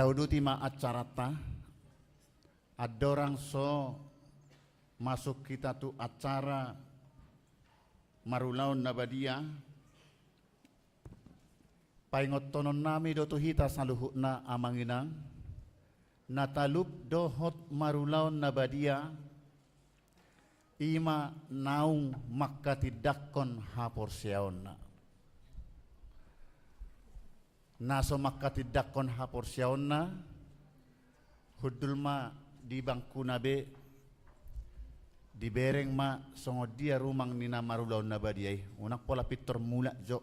Tauduti ma acaranta. Andorang so masuk hita tu acara marulaon na badia, paingothononnami do tu hita saluhutna, amang inang, na talup dohot marulaon na badia, i ma naung mangkatindangkon haporseaonna. Na so mangkatindangkon haporseaonna, hundul ma di bangkuna be, dibereng ma songon dia rumang ni na marulaon na badia i. Unang pola pintor mulak jo.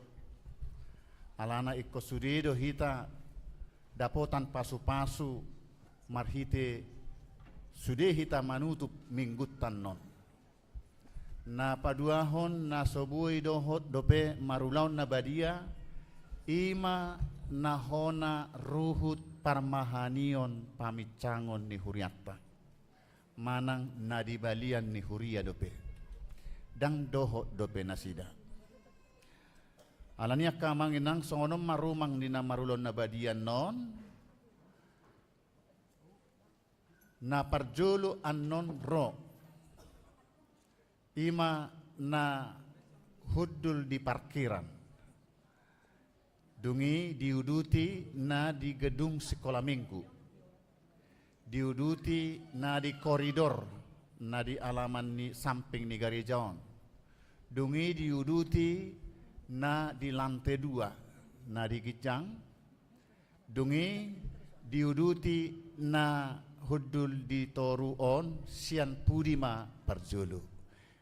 Alana ingkon sude do hita dapotan pasupasu marhite sude hita manutup minggunta annon. Na paduahon, na so boi dohot dope marulaon na badia, i ma na hona ruhut parmahanion paminsangon ni hurianta manang na di balian ni huria dope. Ndang dohot dope nasida. Alani i angka amang inang, songon on ma rumang ni na marulaon na badia annon. Na parjolo annon ro, i ma na hundul di parkiran. Dung i diuduti na di gedung sikola minggu. Diuduti na di koridor, na di alaman ni samping ni gareja on. Dung i diuduti na di lante dua, na di ginjang. Dung i diuduti na hundul di toru on, sian pudi ma parjolo.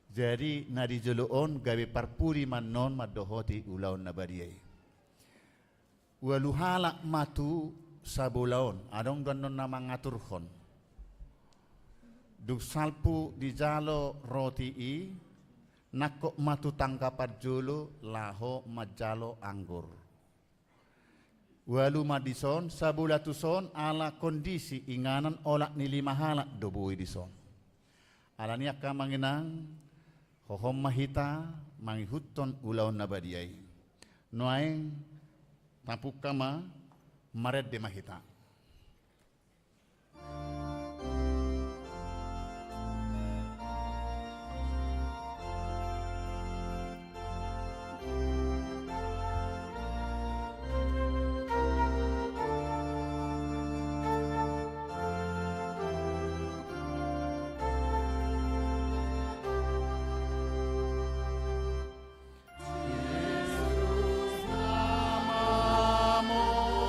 Jadi na di jolo on gabe parpudi ma annon mandohoti ulaon na badia i. Ualu halak ma tu sabola on, adong do annon na mangaturhon. Dung salpu dijalo roti i, nangkok ma tu tangga parjolo laho manjalo anggur. Ualu ma dison, sabola tuson, ala kondisi inganan olat ni lima halak do boi dison. Alani i angka amang inang, hohom ma hita mangihuthon ulaon na badia i. Nuaeng tapungka ma, marende ma hita.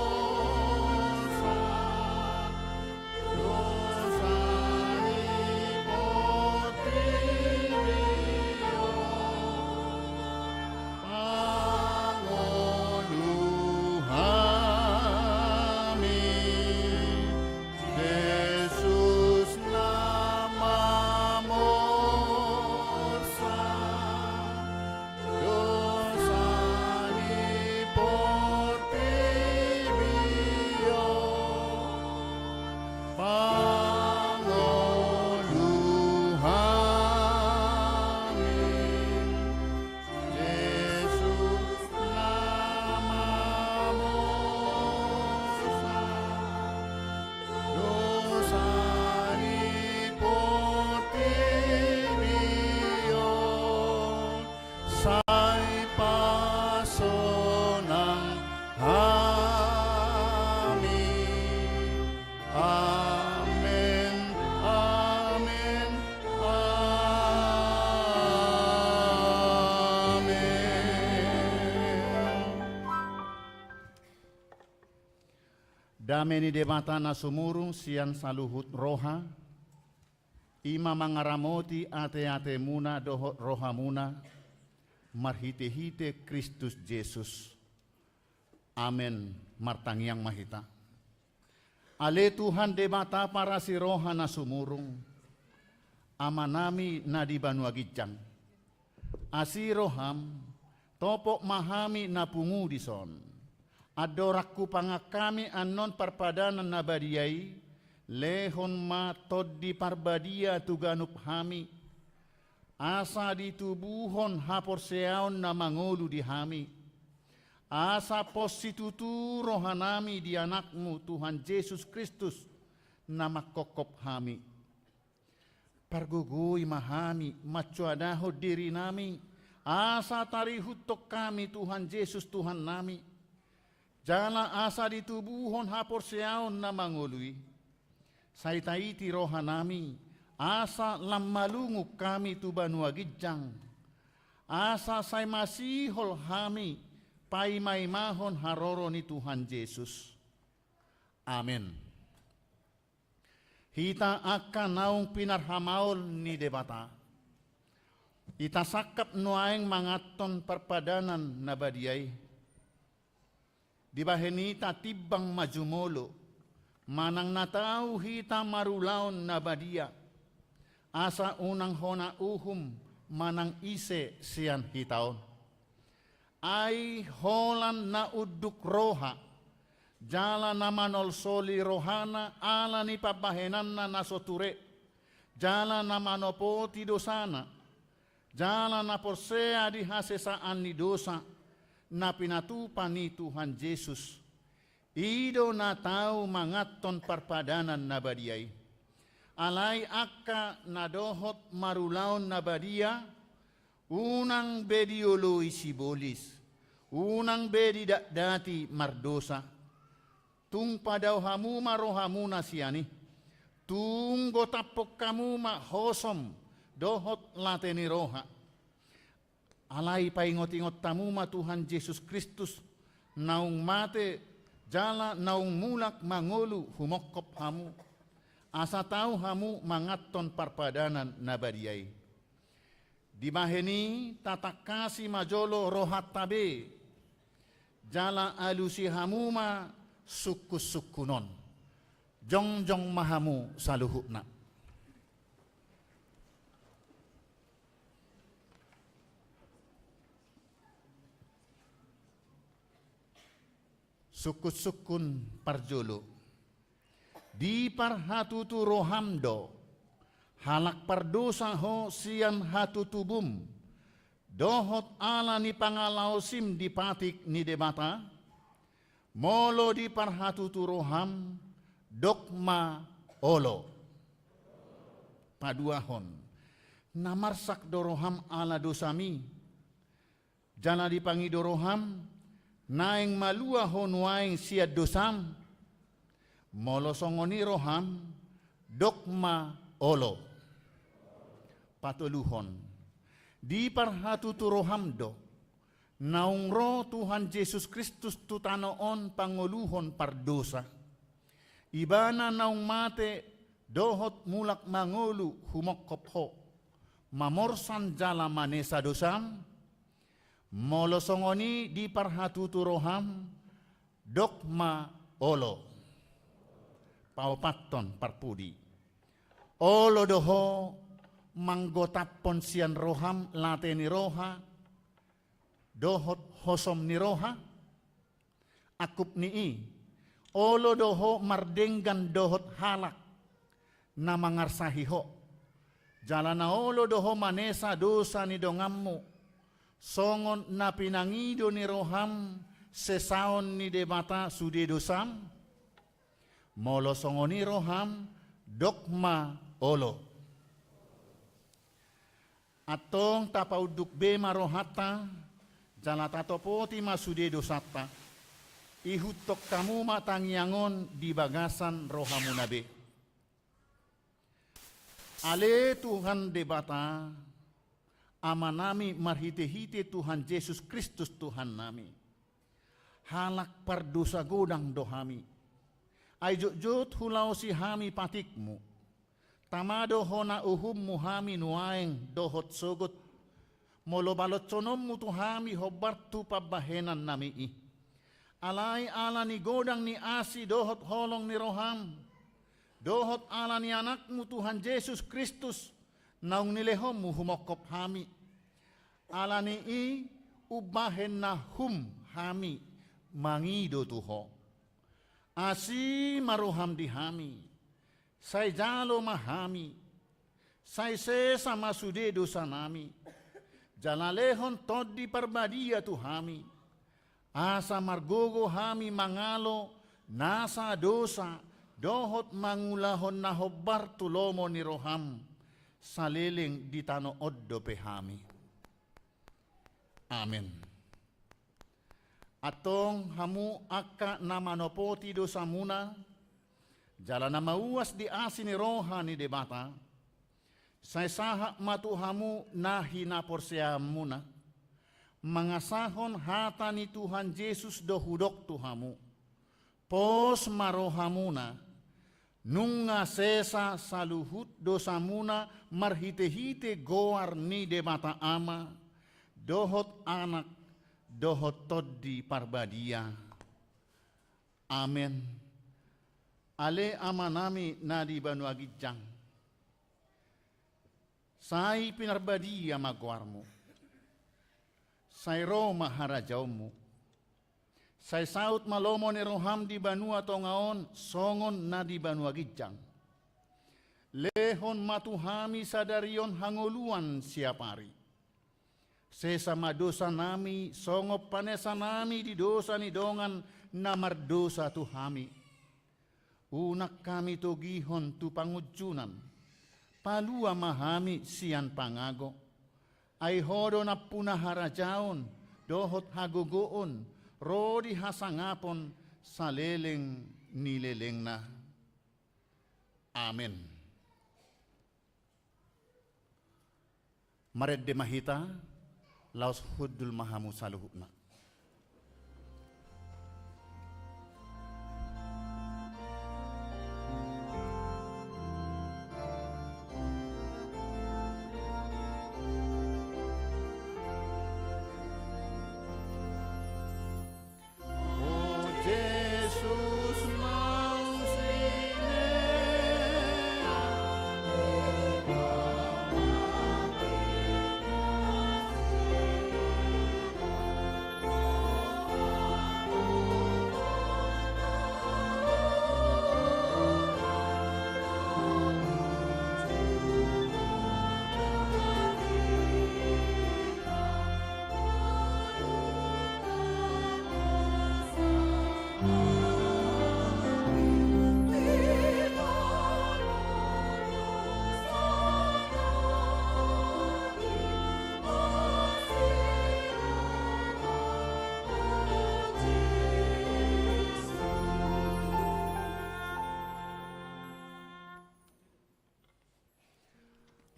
Dosa ni portibi on, pangoluhami, Jesus na mamosa. Dosa ni portibi on, sai pasonang hami. Amen, amen, amen. Dame ni Debata na sumurung sian saluhut roha, i ma mangaramoti ateatemuna dohot rohamuna, marhitehite Kristus Jesus. Amen. Martangiang ma hita. Ale Tuhan Debata parasi roha na sumurung, Amanami na di banua ginjang. Asi roham, topot ma hami na pungu dison. Andorang hupangan hami annon parpadanan na badia i, lehon ma Tondi Parbadia tu ganup hami, asa ditubuhon haporseaon na mangolu di hami. Asa pos situtu rohanami di Anakmu Tuhan Jesus Kristus na manghophop hami. Pargogoi ma hami mansoadahon dirinami, asa tarihuthon hami Tuhan Jesus Tuhannami, jala asa ditubuhon haporseaon na mangolu i. Sai taiti rohanami, asa lam malungun hami tu banua ginjang, asa sai masihol hami paimaimahon haroro ni Tuhan Jesus. Amen. Hita angka naung pinarhamaol ni Debata, hita sangkap nuaeng manganhon parpadanan na badia i. Dibahen i tatimbang ma jumolo, manang na tau hita marulaon na badia, asa unang hona uhum manang ise sian hita on. Ai holan na unduk roha, jala na manolsoli rohana ala ni pambahenanna na so ture, jala na manopoti dosana, jala na porsea di hasesaan ni dosa na pinatupa ni Tuhan Jesus. I do na tau manganhon parpadanan na badia i. Alai angka na dohot marulaon na badia, unang be dioloi sibolis, unang be didatdati mardosa. Tung padao hamu ma rohamuna sian i. Tung gotaphon hamu ma hosom dohot late ni roha. Alai paingotingot hamu ma Tuhan Jesus Kristus, naung mate jala naung mulak mangolu humongkop hamu, asa tau hamu manganhon parpadanan na badia i. Dibahen i tatangkasi ma jolo rohanta be, jala alusi hamu ma sungkunsungkun on. Jongjong ma hamu saluhutna. Sungkunsungkun parjolo. Diparhatutu roham do, halak pardosa ho sian hatutubum, dohot ala ni pangalaosim di patik ni Debata? Molo diparhatutu roham, dok ma olo. Paduahon, na marsak do roham ala dosami, jala dipangido roham, naeng malua ho nuaeng sian dosam? Molo songon i roham, dok ma olo. Patoluhon, diparhatutu roham do, naung ro Tuhan Jesus Kristus tu tano on pangoluhon pardosa. Ibana naung mate dohot mulak mangolu humongkop ho, mamorsan jala manesa dosam? Molo songon i diparhatutu roham, dok ma olo. Paopathon parpudi. Olo do ho manggotaphon sian roham late ni roha dohot hosom ni roha? Angkup ni i, olo do ho mardenggan dohot halak na mangarsahi ho, jala na olo do ho manesa dosa ni donganmu, songon na pinangido ni roham sesaon ni Debata sude dosam? Molo songon i roham, dok ma olo. Antong tapaunduk be ma rohanta, jala tatopoti ma sude dosanta. Ihuthon hamu ma tangiang on di bagasan rohamuna be. Ale Tuhan Debata, Amanami marhitehite Tuhan Jesus Kristus Tuhannami. Halak pardosa godang do hami. Ai jotjot hulaosi hami patikmu. Tama do hona uhummu hami nuaeng dohot sogot, molo baloshononmu tu hami hombar tu pambahenannami i. Alai ala ni godang ni asi dohot holong ni roham, dohot ala ni Anakmu Tuhan Jesus Kristus, naung nilehonmu humongkop hami. Ala ni i umbahen na hum hami mangido tu Ho. Asi ma roham di hami, sai jalo ma hami, sai sesa ma sude dosanami, jala lehon Tondi Parbadia tu hami, Asa margogo hami mangalo nasa dosa dohot mangulahon na hombar tu lomo ni roham, saleleng di tano on dope hami. Amen. Antong hamu angka na manopoti dosamuna, jala na mauas di asi ni roha ni Debata, sai sahat ma tu hamu na hinaporseaonmuna, mangasahon hata ni Tuhan Jesus do hudok tu hamu. Pos ma rohamuna, nunga sesa saluhut dosamuna marhitehite goar ni Debata Ama, dohot Anak, dohot Tondi Parbadia. Amen. Ale Amanami na di banua ginjang, sai pinarbadia ma goarmu. Sai ro ma harajaonmu. Sai saut ma lomo ni roham di banua tonga on songon na di banua ginjang. Lehon ma tu hami sadari on hangoluan siapari. Sesa ma dosanami songon panesanami di dosa ni dongan na mardosa tu hami. Unang hami togihon tu pangunjunan. Palua ma hami sian pangago. Ai Ho do nampuna harajaon dohot hagogoon ro di hasangapon saleleng ni lelengna. Amen. Marende ma hita, laos hundul ma hamu saluhutna.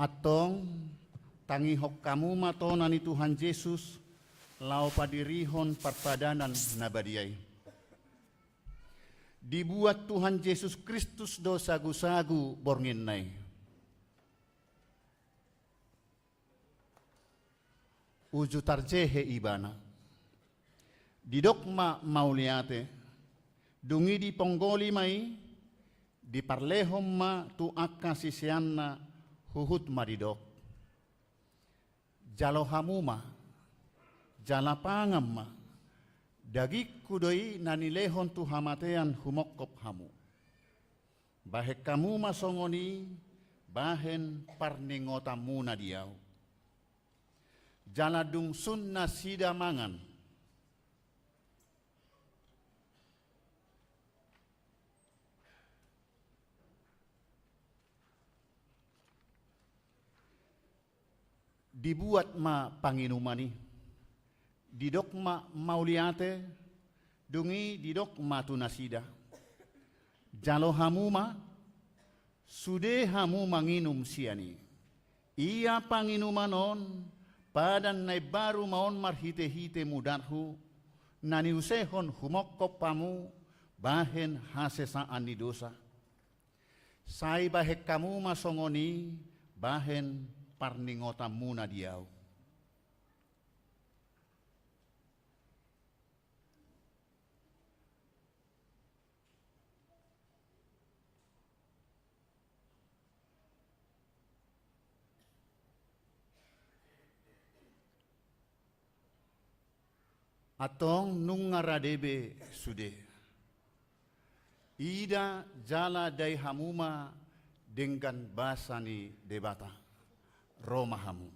Antong, tangihon hamu ma tona ni Tuhan Jesus, laho padirihon parpadanan na badia i. Dibuat Tuhan Jesus Kristus do sagusagu borngin na i. Uju tarjehe ibana. Didok ma mauliate, dung i diponggoli ma i, diparlehon ma tu angka siseanna huhut ma didok: Jalo hamu ma, jala pangan ma, dagingku do i na nilehon tu hamatean humongkop hamu. Bahen hamu ma songon i, bahen parningotanmuna di ahu. Jala dung sun nasida mangan, dibuat ma panginuman i. Didok ma mauliate, dung i didok ma tu nasida: Jalo hamu ma, sude hamu manginum sian i. Ia panginuman on, padan na imbaru ma on marhitehite mudarhu, na niusehon humongkop hamu, bahen hasesaan ni dosa. Sai bahen hamu ma songon i, bahen parningotanmuna di ahu. Antong nunga rade be sude. Ida jala dai hamu ma denggan basa ni Debata. Ro ma hamu.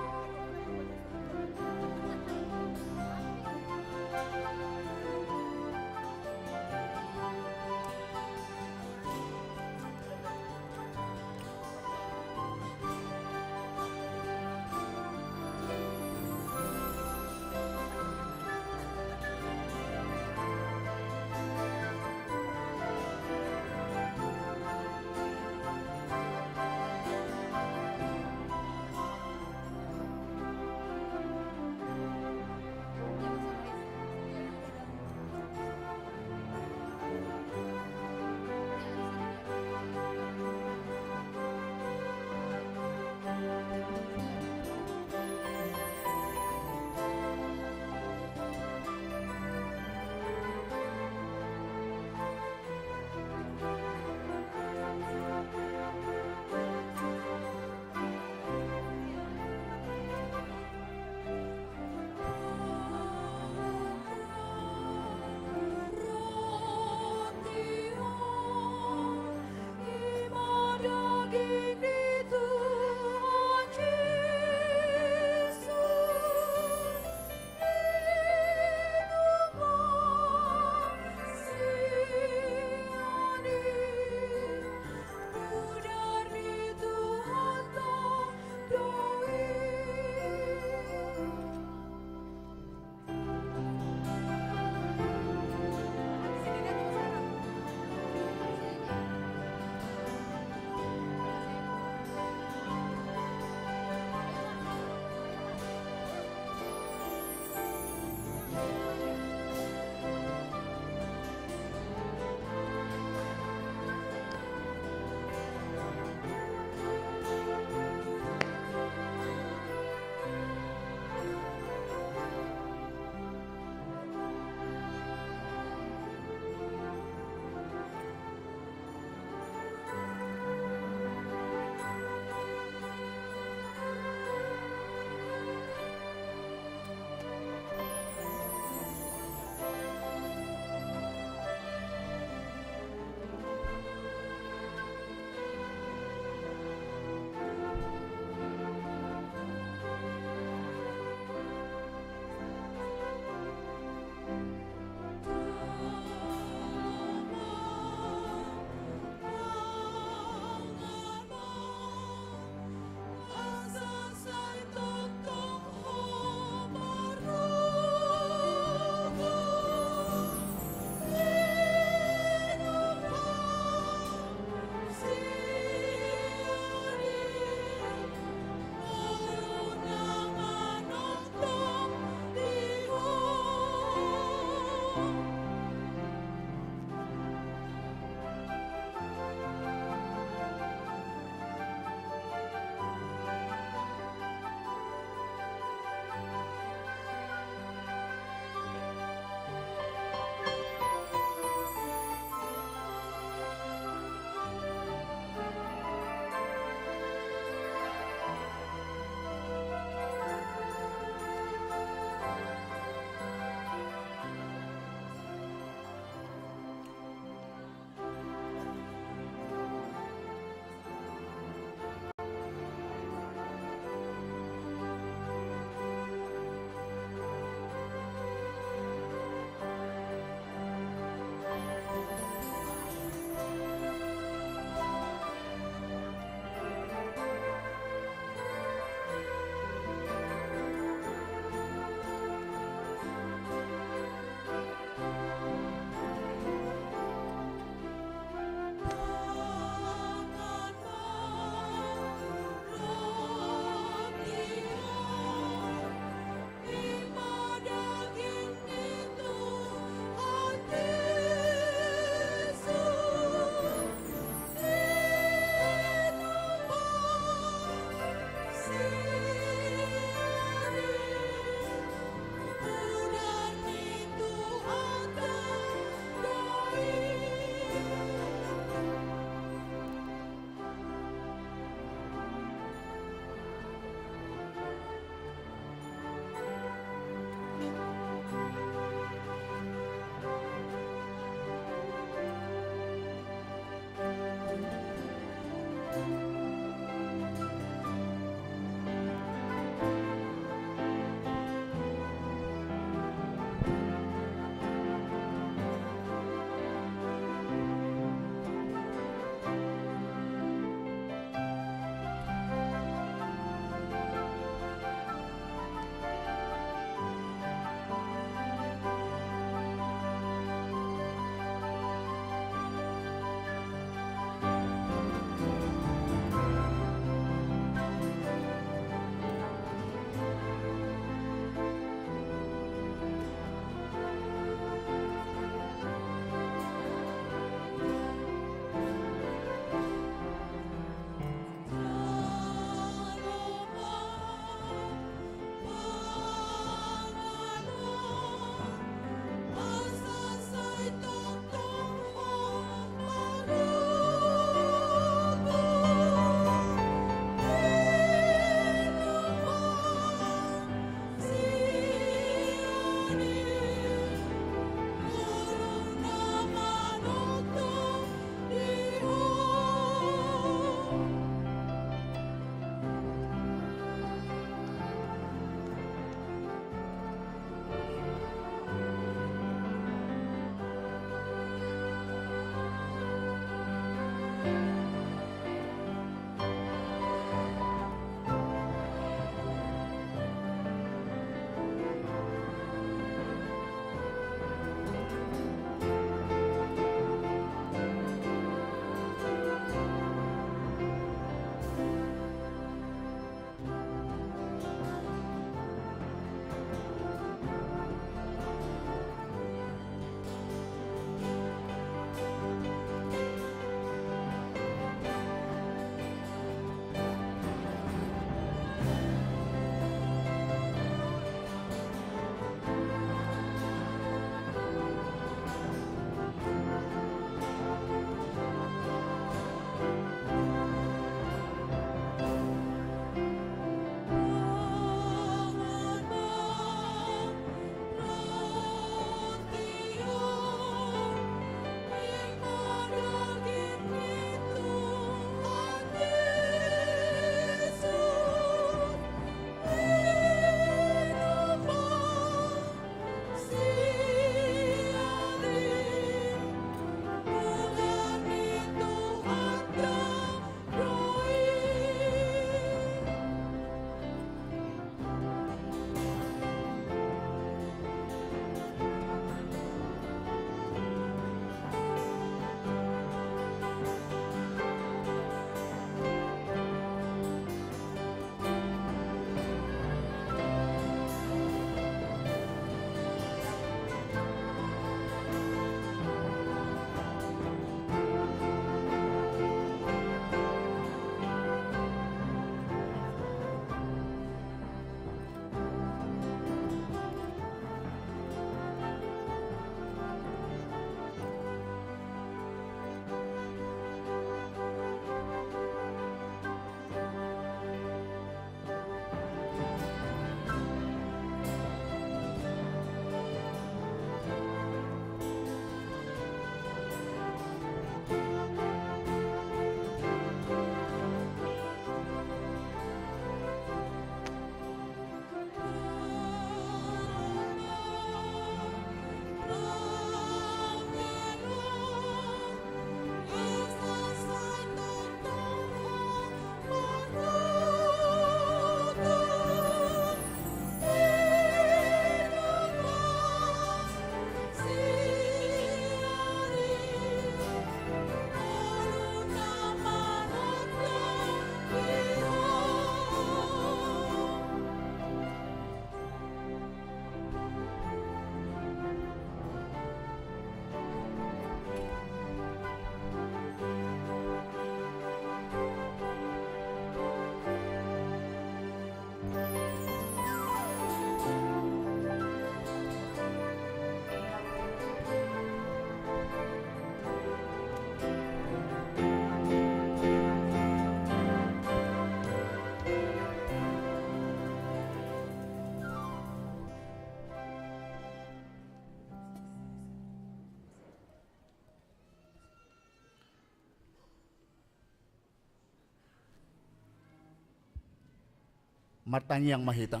Martangiang ma hita.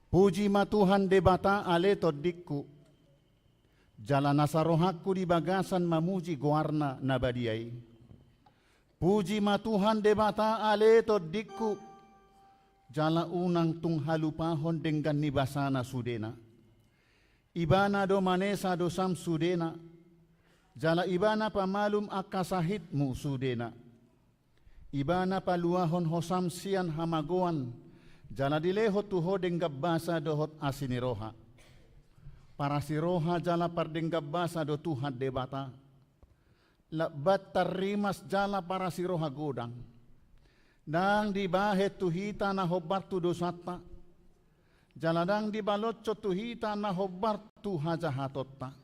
Puji ma Tuhan Debata ale tondingku, jala nasa rohangku di bagasan mamuji goarna na badia i. Puji ma Tuhan Debata ale tondingku, jala unang tung halupahon denggan ni basana sudena. Ibana do manesa dosam sudena, jala ibana pamalum angka sahitmu sudena. Ibana paluahon hosam sian hamagoan, jala dilehon tu ho denggan basa dohot asi ni roha. Parasi roha jala pardenggan basa do Tuhan Debata. Lambat tarrimas jala parasi roha godang. Ndang dibahen tu hita na hombar tu dosanta, jala ndang dibalotso tu hita na hombar tu hajahatonta.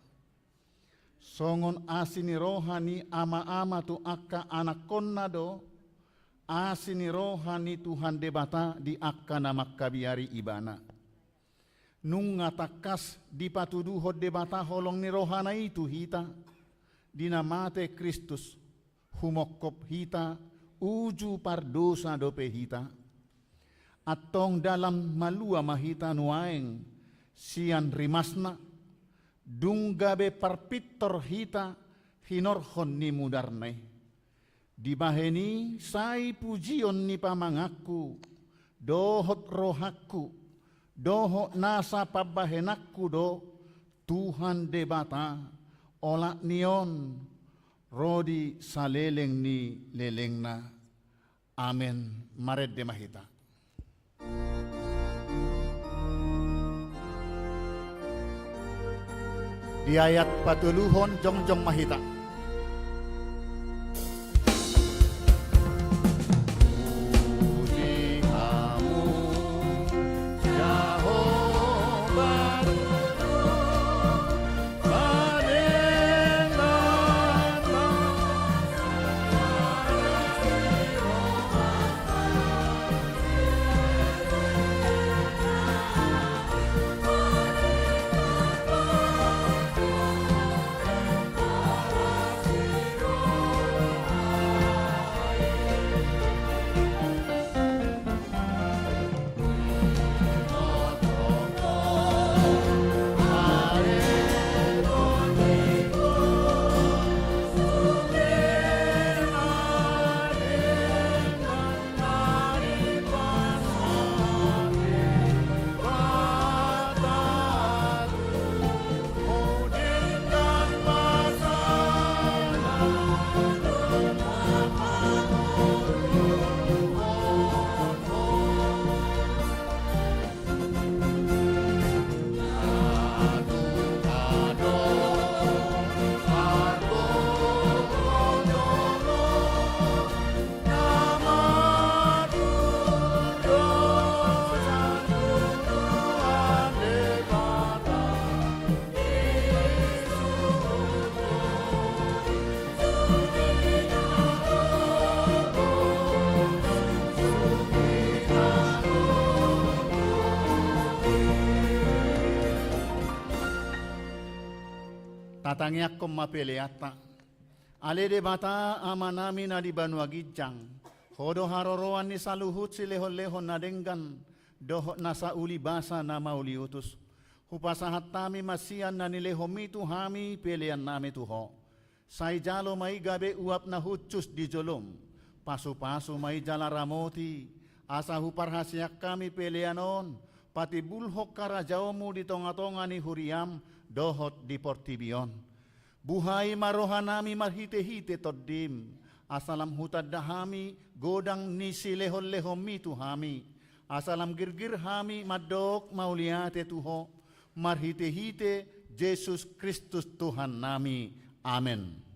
Songon asi ni roha ni ama-ama tu angka anakkonna do, asi ni roha ni Tuhan Debata di angka na mangkabiari ibana. Nunga tangkas dipatuduhon Debata holong ni rohana i tu hita, di na mate Kristus, humongkop hita, uju pardosa dope hita. Antong dalan malua ma hita nuaeng sian rimasna, dung gabe parpintor hita hinorhon ni mudarna i. Dibahen i sai pujion ni pamanganku, dohot rohangku, dohot nasa pambahenanku do Tuhan Debata, olat ni on ro di saleleng ni lelengna. Amen. Marende ma hita. Di ayat patoluhon jongjong ma hita. Puji Hamu, Jahowa, Tatangiangkon ma peleanta. Ale Debata Amanami na di banua ginjang, Ho do haroroan ni saluhut silehonlehon na denggan, dohot nasa uli basa na mauliutus. Hupasahat hami ma sian na nilehonMi tu hami peleannami tu Ho. Sai jalo ma i gabe uap na hushus di jolom. Pasupasu ma i jala ramoti, asa huparhaseang hami pelean on patimbulhon harajaonMu di tongatonga ni huriaM dohot di portibi on. Buhai ma rohanami marhitehite TondiM, asa lam hutanda hami godang ni silehonlehonMi tu hami, asa lam girgir hami mandok mauliate tu Ho, marhitehite Jesus Kristus Tuhannami. Amen.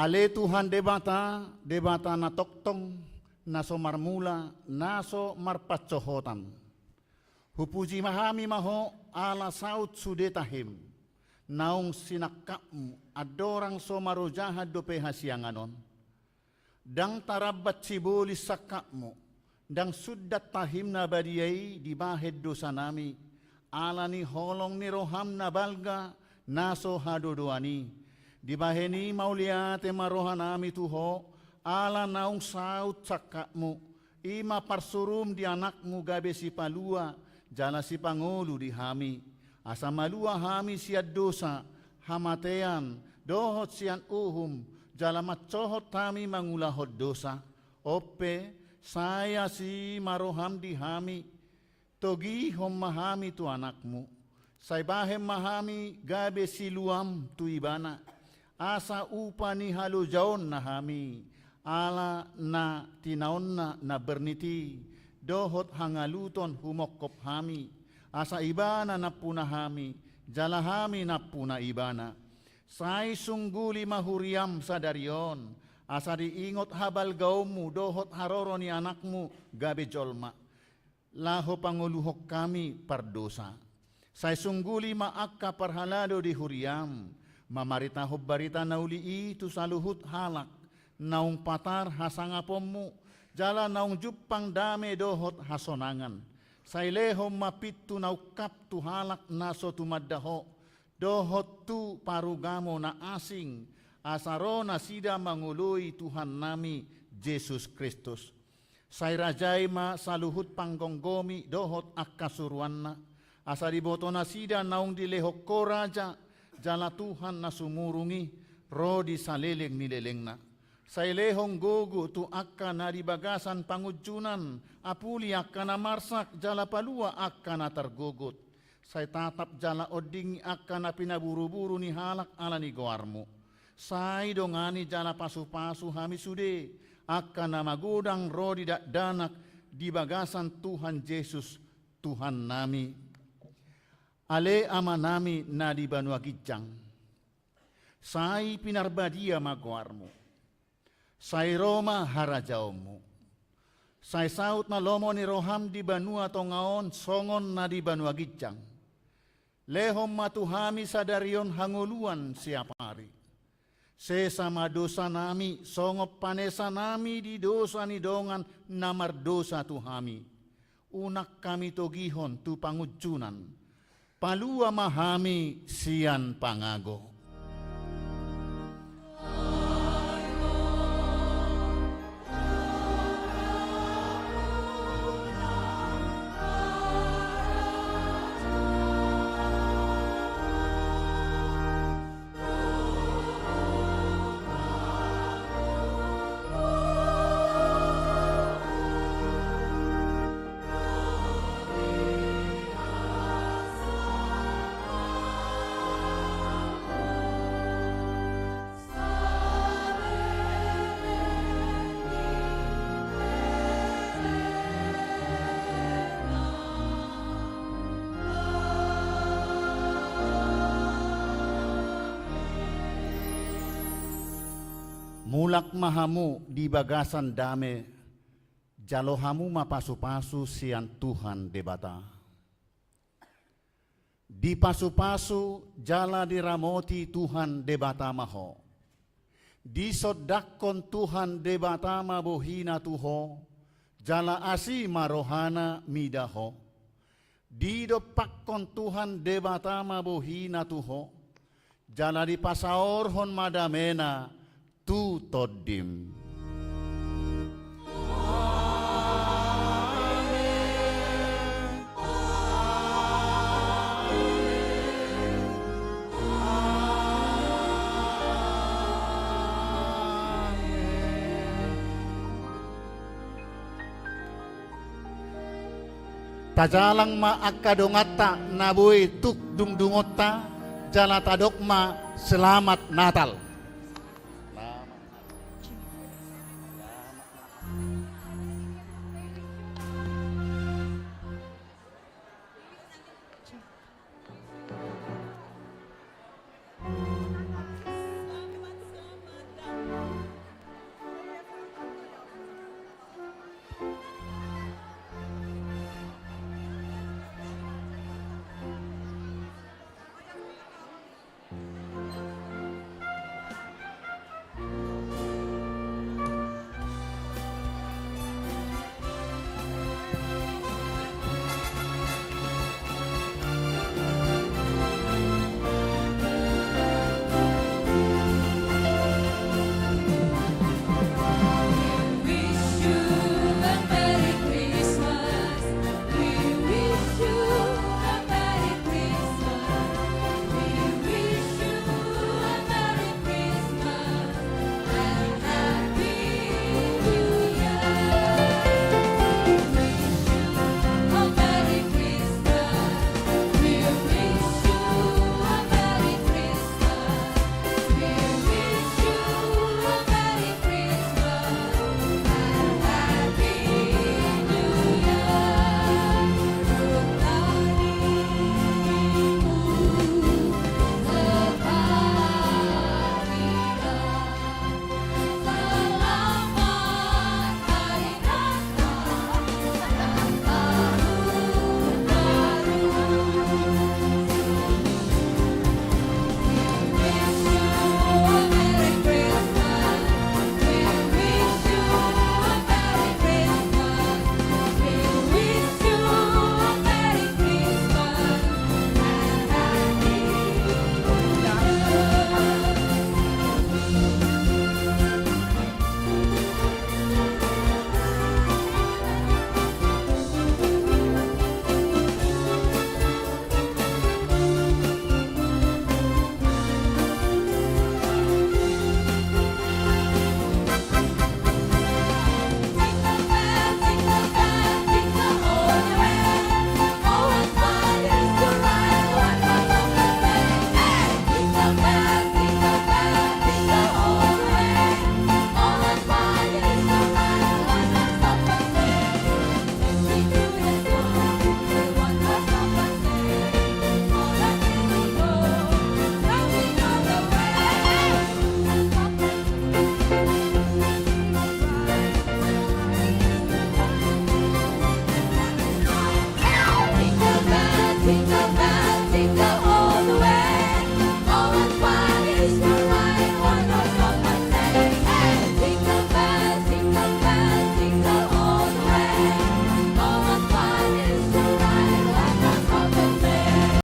Ale Tuhan Debata, Debata na tongtong, na so marmula, na so marpansohotan. Hupuji ma hami ma Ho, ala saut sude tahe-M, naung sinangkapMu, andorang so marojahan dope hasiangan on. Ndang tarambat sibolis sangkapMu, ndang sundat tahe-M na badia i dibahen dosanami, ala ni holong ni roha-M na balga, na so hadodoan i. Dibahen i mauliate ma rohanami tu Ho, ala naung saut sangkapMu, i ma parsuruM di AnakMu gabe sipalua, jala sipangolu di hami. Asa malua hami sian dosa, hamatean, dohot sian uhum, jala mansohot hami mangulahon dosa. On pe, sai asi ma roha-M di hami, togihon ma hami tu AnakMu. Sai bahen ma hami gabe siluam tu Ibana. Asa upa ni halojaonna hami, ala na tinaonna na bernit i, dohot hangaluton humongkop hami. Asa Ibana nampuna hami, jala hami nampuna Ibana. Sai sungguli ma huria-M sadari on, asa diingot habalgaonMu dohot haroro ni AnakMu gabe jolma, laho pangoluhon hami pardosa. Sai sungguli ma angka parhalado di huria-M, mamaritahon barita na uli i tu saluhut halak, naung patar hasangaponMu, jala naung jumpang dame dohot hasonangan. Sai lehon ma pintu na ungkap tu halak na so tumanda Ho, dohot tu parugamo na asing, asa ro nasida mangoloi Tuhannami Jesus Kristus. Sai rajai ma saluhut panggomgomi dohot angka suruanna, asa diboto nasida naung dilehon Ho raja, jala Tuhan na sumurung i, ro di saleleng ni lelengna. Sai lehon gogo tu angka na di bagasan pangunjunan, apuli angka na marsak, jala palua angka na targogot. Sai tatap jala ondingi angka na pinaburuburu ni halak ala ni goarMu. Sai dongani jala pasupasu hami sude, angka na magodang ro di dakdanak di bagasan Tuhan Jesus, Tuhannami. Ale Amanami na di banua ginjang, sai pinarbadia ma goarMu. Sai ro ma harajaonMu. Sai saut ma lomo ni roha-M di banua tonga on songon na di banua ginjang. Lehon ma tu hami sadari on hangoluan siapari. Sesa ma dosanami songon panesanami di dosa ni dongan na mardosa tu hami. Unang hami togihon tu pangunjunan. Palua ma hami sian pangago. Mulak ma hamu di bagasan dame, jalo hamu ma pasupasu sian Tuhan Debata. Dipasupasu jala diramoti Tuhan Debata ma ho. Disondangkon Tuhan Debata ma bohina tu ho, jala asi ma rohana mida ho. Didompakkon Tuhan Debata ma bohina tu ho, jala dipasaorhon ma damena tu tondim. Tajalang ma angka donganta na boi tuk dungdungonta, jala tadok ma selamat Natal. Go!